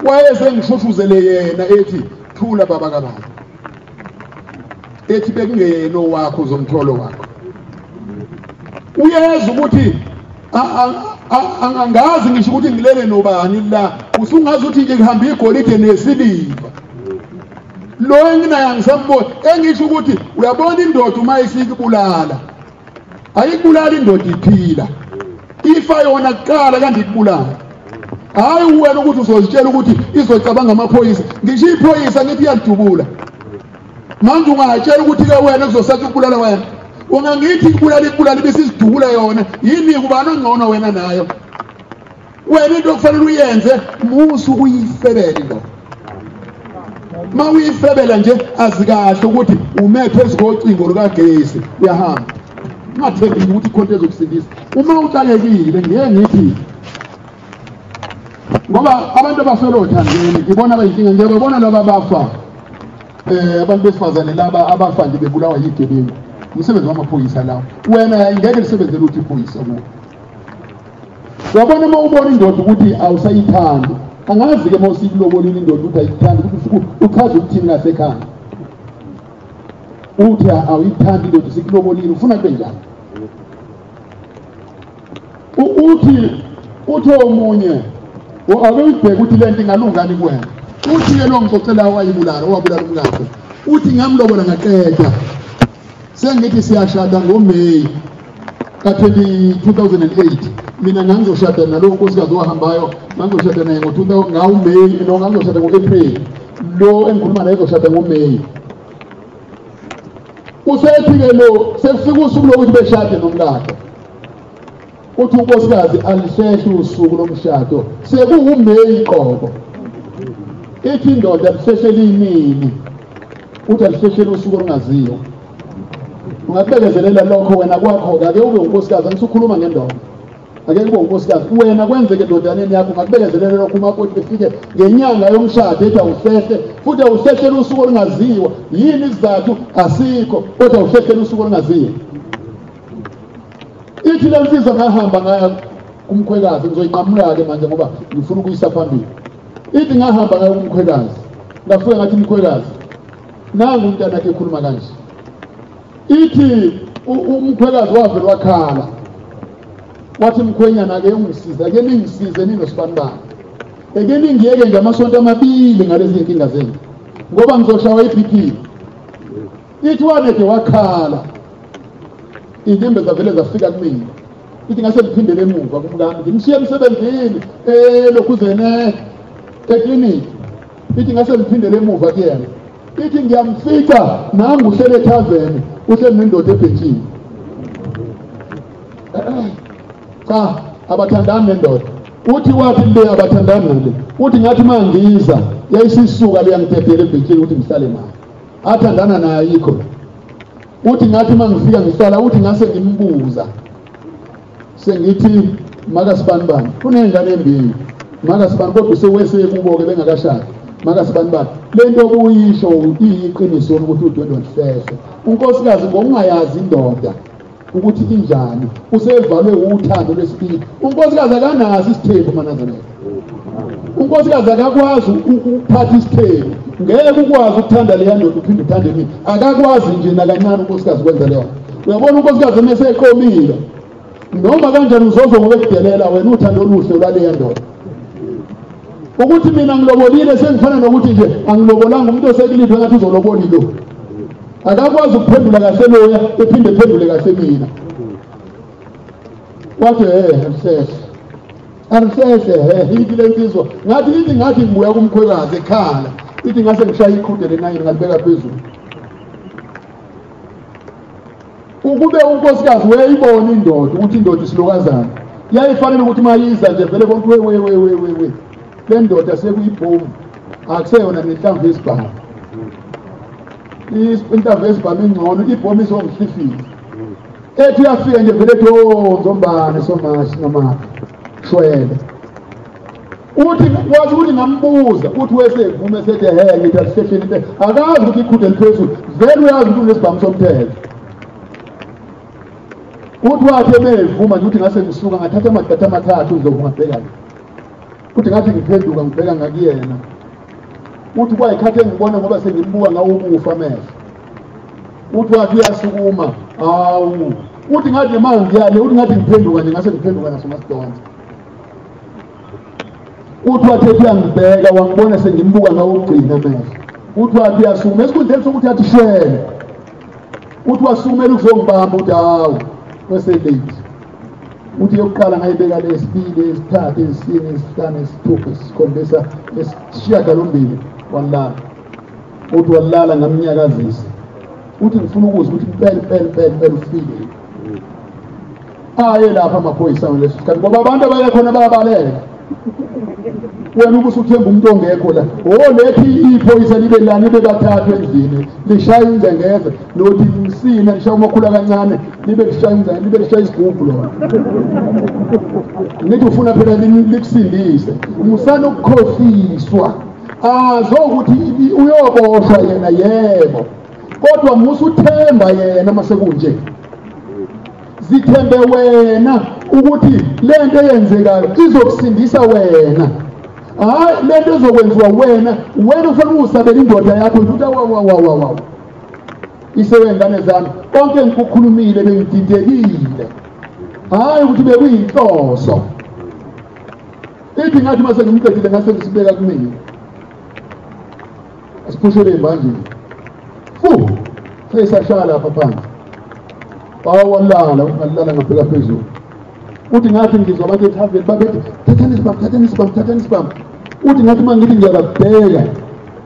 Wayesengihluhluzele yena ethi thula baba kababa, ethi bekungeyena owakho uzomtholo wakho. Uyezwa ukuthi angazi ngisho ukuthi ngilele nobani la, usungazi ukuthi nje kuhamba igolide nesiliva. Lo enginaye angisamboni. Engisho ukuthi uyabona indoda uma isikubulala, ayikubulala indoda iphila, ifa yona kuqala kanti ikubulala. Hayi wena ukuthi uzozitshela ukuthi izocabanga amaphoyisa, ngisho iphoyisa ngithi iyalidubula. Manje ungatshela ukuthi ke wena kuzosathi ukubulala wena, ungangithi ikubulala ikubulala ibese isidubula yona. Yini kubani ongcono wena nayo? Wena into okufanele uyenze musu ukuyifebela indoda. Ma uyifebela nje azikahle ukuthi ume phezu kocingo lukagesi uyahamba. Ungathembi ukuthi ikhonto ezokusindisa. Uma uxakekile ngeke ngithi ngoba abantu abafela othandweni ngibona abayinkinga, ngiyababona laba abafa abantu besifazane laba abafa nje bebulawa yigebengu. Umsebenzi wamaphoyisa lawo, wena ngeke lisebenzele ukuthi iphoyisa kuwe. Uyabona uma ubona indoda ukuthi awusayithandi, angazi-ke uma usikulobolile indoda ukuthi ayikuthandi, ukuthi uchaze ukuthini ngasekhaya. Uthi awuyithandi indoda usikulobolile, ufuna kube njani? Uthi omunye ake uyibheke ukuthi le nto ingalungani kuwena. Uthi-ke lo ngixoxela wayibulala, owabulala umkakhe, uthi ngamlobola ngaqeda, sengithi siyashada ngoMeyi ka-2008. Mina ngangizoshada nalowo nkosikazi owahambayo, ngangizoshada naye ngo-Meyi, no ngangizoshada ngo-April, lo engikhuluma naye ezoshada ngoMeyi. Usethi-ke lo sekufika usuku lokuthi beshade nomkakhe. Uthi unkosikazi alihlehle usuku lomshado, sekuwuMeyi qobo. Ithi indoda alihlehlele inini? Uthi alihlehlele usuku olungaziwa. Ungakubekezelela lokho wena kwakho-ke, ake ube unkosikazi, angisukhuluma ngendoda. Ake kube unkosikazi, wena kwenzeke endodaneni yakho, ungakubekezelela lokho umakoti befike ngenyanga yomshado ethi awuhlehle, futhi awuhlehlele usuku olungaziwa. Yini isizathu? Asikho, kodwa awuhlehlele usuku olungaziwa. Ithi le nsizwa ngahamba ngaya kumkhwekazi, ngizoyinqamula-ke manje ngoba ngifuna ukuyisa phambili. Ithi ngahamba ngaya kumkhwekazi, ngafika ngathi mkhwekazi, nangu umntanakhe ekhuluma kanje. Ithi umkhwekazi wavele wakhala, wathi mkhwenyana ake ungisize, ake ningisize ninosibanibani, ake ningiyeke nje amasonto amabili ngalezi nkinga zenu ngoba ngizoshawa i-BP. Ithi wanede wakhala, iy'nyembe zavele zafika kumina. Ithi ngase ngiphindele emuva kumkami, ngimshiye emsebenzini elokhuzene ekliniki. Ithi ngase ngiphindele emuva kuyena. Ithi ngiyamfica nangu uhleli ethaveni, uhleli nendoda ebhentshini. Cha, abathandani nendoda. Uthi wathi le abathandani nale. Uthi ngathi uma ngiza yayisisuka leyangidedela ebhentshini ukuthi ngihlale naye. Athandana naye ayikho. Uthi ngathi uma ngifika ngihlala, uthi ngase ngimbuza sengithi makasibanibani kuney'ngane embili makasibani, kodwa usewesekubo-ke bengakashadi, makasibanibani le nto obuyisho iyiqiniso ukuthi udwendwe luhlehle. Unkosikazi ngokungayazi indoda ukuthi injani, usevalwe uthando lwesibili. Unkosikazi akanaso isithembu maNazaretha. Unkosikazi akakwazi ukuphatha isithembu, ngeke ukwazi ukuthanda leya ndoda uphinde uthande mina. Akakwazi nje nakancane unkosikazi kwenza leyo. Uyabona unkosikazi mese eqomile, noma kanjani uzozwa ngokudelela wena uthando oluhle lwaleya ndoda. Ukuthi mina ngilobolile sengifana nokuthi nje angilobolanga, umuntu osekuliphi ngathi uzoloboli lo. Akakwazi ukuphendula kahle loya, ephinde ephendule kahle mina. Wathi alisehle, alisehle. Ithi le nsizwa ngathi, ithi ngathi ngibuya kumkhwekazi ekhala, ithi ngase ngishaya iqhude lenayini ngalibeka phezulu. Ukube unkosikazi wayeyibona indoda ukuthi indoda isilokazana, yayifanele ukuthi mayiza nje vele bonke we we we we we le ndoda sekuyibhomu, akuseyona nenhlamvu yesibhamu. Inhlamvu yesibhamu ingcono, ibhomu izongihlifile. Ethi uyafika nje vele ethi oh nzombane somashi noma shwele. Uthi wazi ukuthi ngambuza, uthi wesevume sethi he ngithi alihlehleni into, akazi ukuthi iqhude liphezulu, vele uyazi ukuthi unesibhamu somthetho. Uthi wathi emevuma nje, uthi ngase ngisuka ngathatha amagqatha amathathu Ndlovu ngabheka. Uthi ngathi ngiphenduka ngibheka ngakuyena. Uthi kwayikhathi engibona ngoba sengimbuka ngawo ukufa amehlo. Uthi wathi uyasukuma, awu. Uthi ngathi mangiyale, uthi ngathi ngiphenduka nje ngase ngiphenduka naso masidonsa. Uthi wathi uyangibheka wangibona sengimbuka ngawo ukugcina amehlo. Uthi wathi uyasukuma esikhundleni sokuthi athi shwele. Uthi wasukumela ukuzongibamba, uthi hawu weselate. Uthi yokuqala ngayibeka lesibili, esithathu, esine, esihlanu, esithupha, esikhombisa, esishiyagalombili, walala. Uthi walala ngamnyakazisa. Uthi ngifuna ukuzwa ukuthi impela impela impela impela ufile. Aye lapha amaphoyisa ngaleso sikhathi ngoba abantu abaye khona bayabaleka. Wena ubusuthemba umuntu ongekho la. Oh lethi iphoyisa libe lana libe bathathu endlini, lishaya ingcengeze, lothi msina lishaya umakhula kancane, libe lishaya ingcengeze, libe lishaya isigubhu lona. Ngithi ufuna phela likusindise. Musana ukukhohliswa. Azokuthi uyoboshwa yena yebo. Kodwa musuthemba yena masekunje. Zithembe wena ukuthi lento eyenzekayo izokusindisa wena. Hayi lento ezokwenziwa wena, wena ufanele usabele indoda yakho ukuthi wa. Isewengane zami konke ngikukhulumile bengididekile. Hayi ukuthi bekuyinhloso. Ithi ngathi mase ngimqedile ngase ngisibeka kumina. Asiphushele embanjeni. Fu, sesashaya lapha phansi. Bawalala, ungalala ngabheka phezulu. Uthi ngathi ngizwa abantu ethaveni babethi thathani isibhamu, thathani isibhamu, thathani isibhamu. Uthi ngathi uma ngithi ngiyababheka,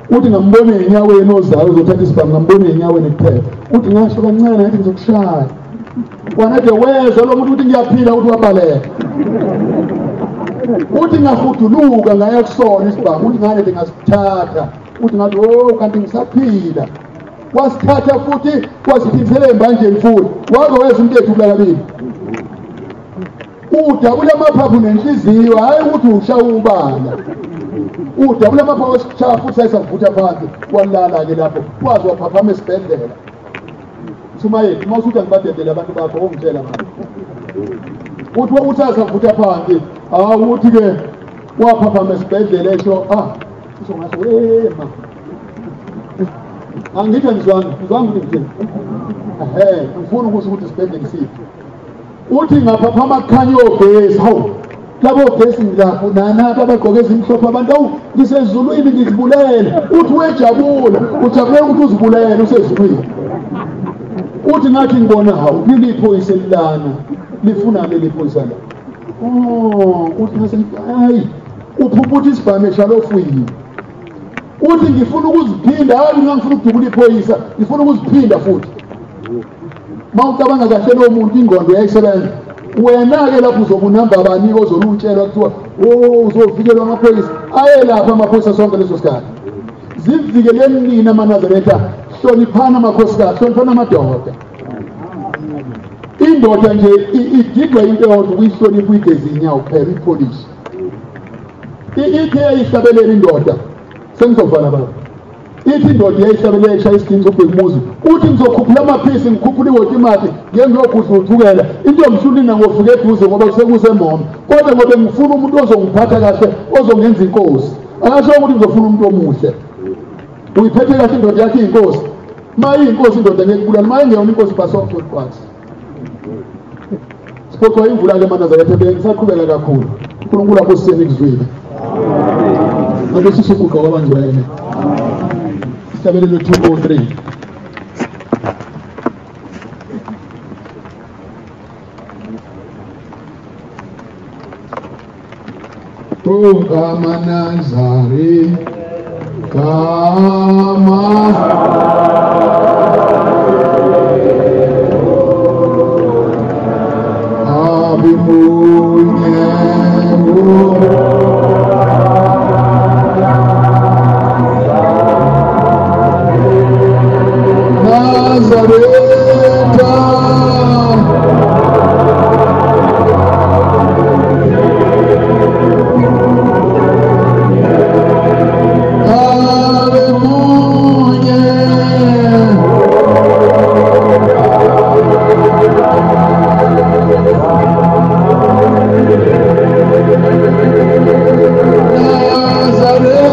Uthi ngambona enyaweni ozayo uzothatha isibhamu, ngambona enyaweni kuphela. Uthi ngasho kancane ngathi ngizokushaya. Wanade wezwa lo muntu ukuthi ngiyaphila, uthi wabaleka. Uthi ngahuduluka ngaya kusona isibhamu, uthi ngane ngasithatha. Uthi ngathi oh kanti ngisaphila. Wasithatha futhi wasiphilisela embanjeni futhi. Waze wezwa umuntu ethubula kabili. Udabula amaphaphu nenhliziyo, hayi ukuthi ushaya ubala. Udabula amaphaphu wasishaya futhi sayisavutha phansi, walala-ke lapho, waze waphaphama esibhedlela. Mshumayeli, uma usuthi angibadedele abantu bakho, ongitshela manje. Uthi uthi asavutha phansi, hawu uthi-ke waphaphama esibhedlela esho, ah, usho ngasho, wema. Angithi angizwanga, ngizwanga ukuthi ngithini. Ehhe, ngifuna ukusho ukuthi isibhedlela siphi. Uthi ngaphaphama kukhanya ogesi, hawu labo ogesi ngilapho nanapha abagqoke ezimhlophe abantu, awu ngisezulwini ngizibulele. Uthi wejabula, ujabulela ukuthi uzibulele usezulwini. Uthi ngathi ngibona hawu leli phoyisa elilana, lifuna leli phoyisa la. Oh, uthi ngase hayi uphuphuthi isibhamu eshalofwini. Uthi ngifuna ukuziphinda, hayi mina ngifuna ukudubula iphoyisa, ngifuna ukuziphinda futhi. Mawucabanga kahle lo muntu ingqondo yayisebenza. Wena-ke lapho uzobunamba bani ozolutshelwa kuthiwa oh uzovikelwa amaphoyisa. Aye lapha amaphoyisa sonke leso sikhathi. Zivikeleni nina amaNazaretha, hloniphana amakhosikazi, hloniphana amadoda. Indoda nje ididwa into eyodwa ukuyihlonipha uyigeze inyawo kuphela ipolishi. Ithi yayihlabelela indoda, sengizovala baba. Ithi indoda yayihlabelela ishaya isiginci ubhekumuzi. Uthi ngizokhuphula amaphisi, ngikhuphula iwotimati, ngeke ngiyogudla uthukela. Into yomhlulina ngofika eduze ngoba kusekusemoma. Kodwa ngoba ngifuna umuntu ozongiphatha kahle, ozongenza inkosi. Akasho ukuthi ngizofuna umuntu omuhle. Uyiphethe kahle indoda yakhe iyinkosi. Ma iyinkosi indoda ngeke kubulala, ma ingeyona inkosi basokuthola. Siphoqwa imvula ke maNazaretha, bengisaqhubeka kakhulu. uNkulunkulu abusise nikuzwile. Ake sisukuqa kwabangcwele. Isihlabelelo 203. Oh kaManazari kama abimunye Nazareta Nazareta.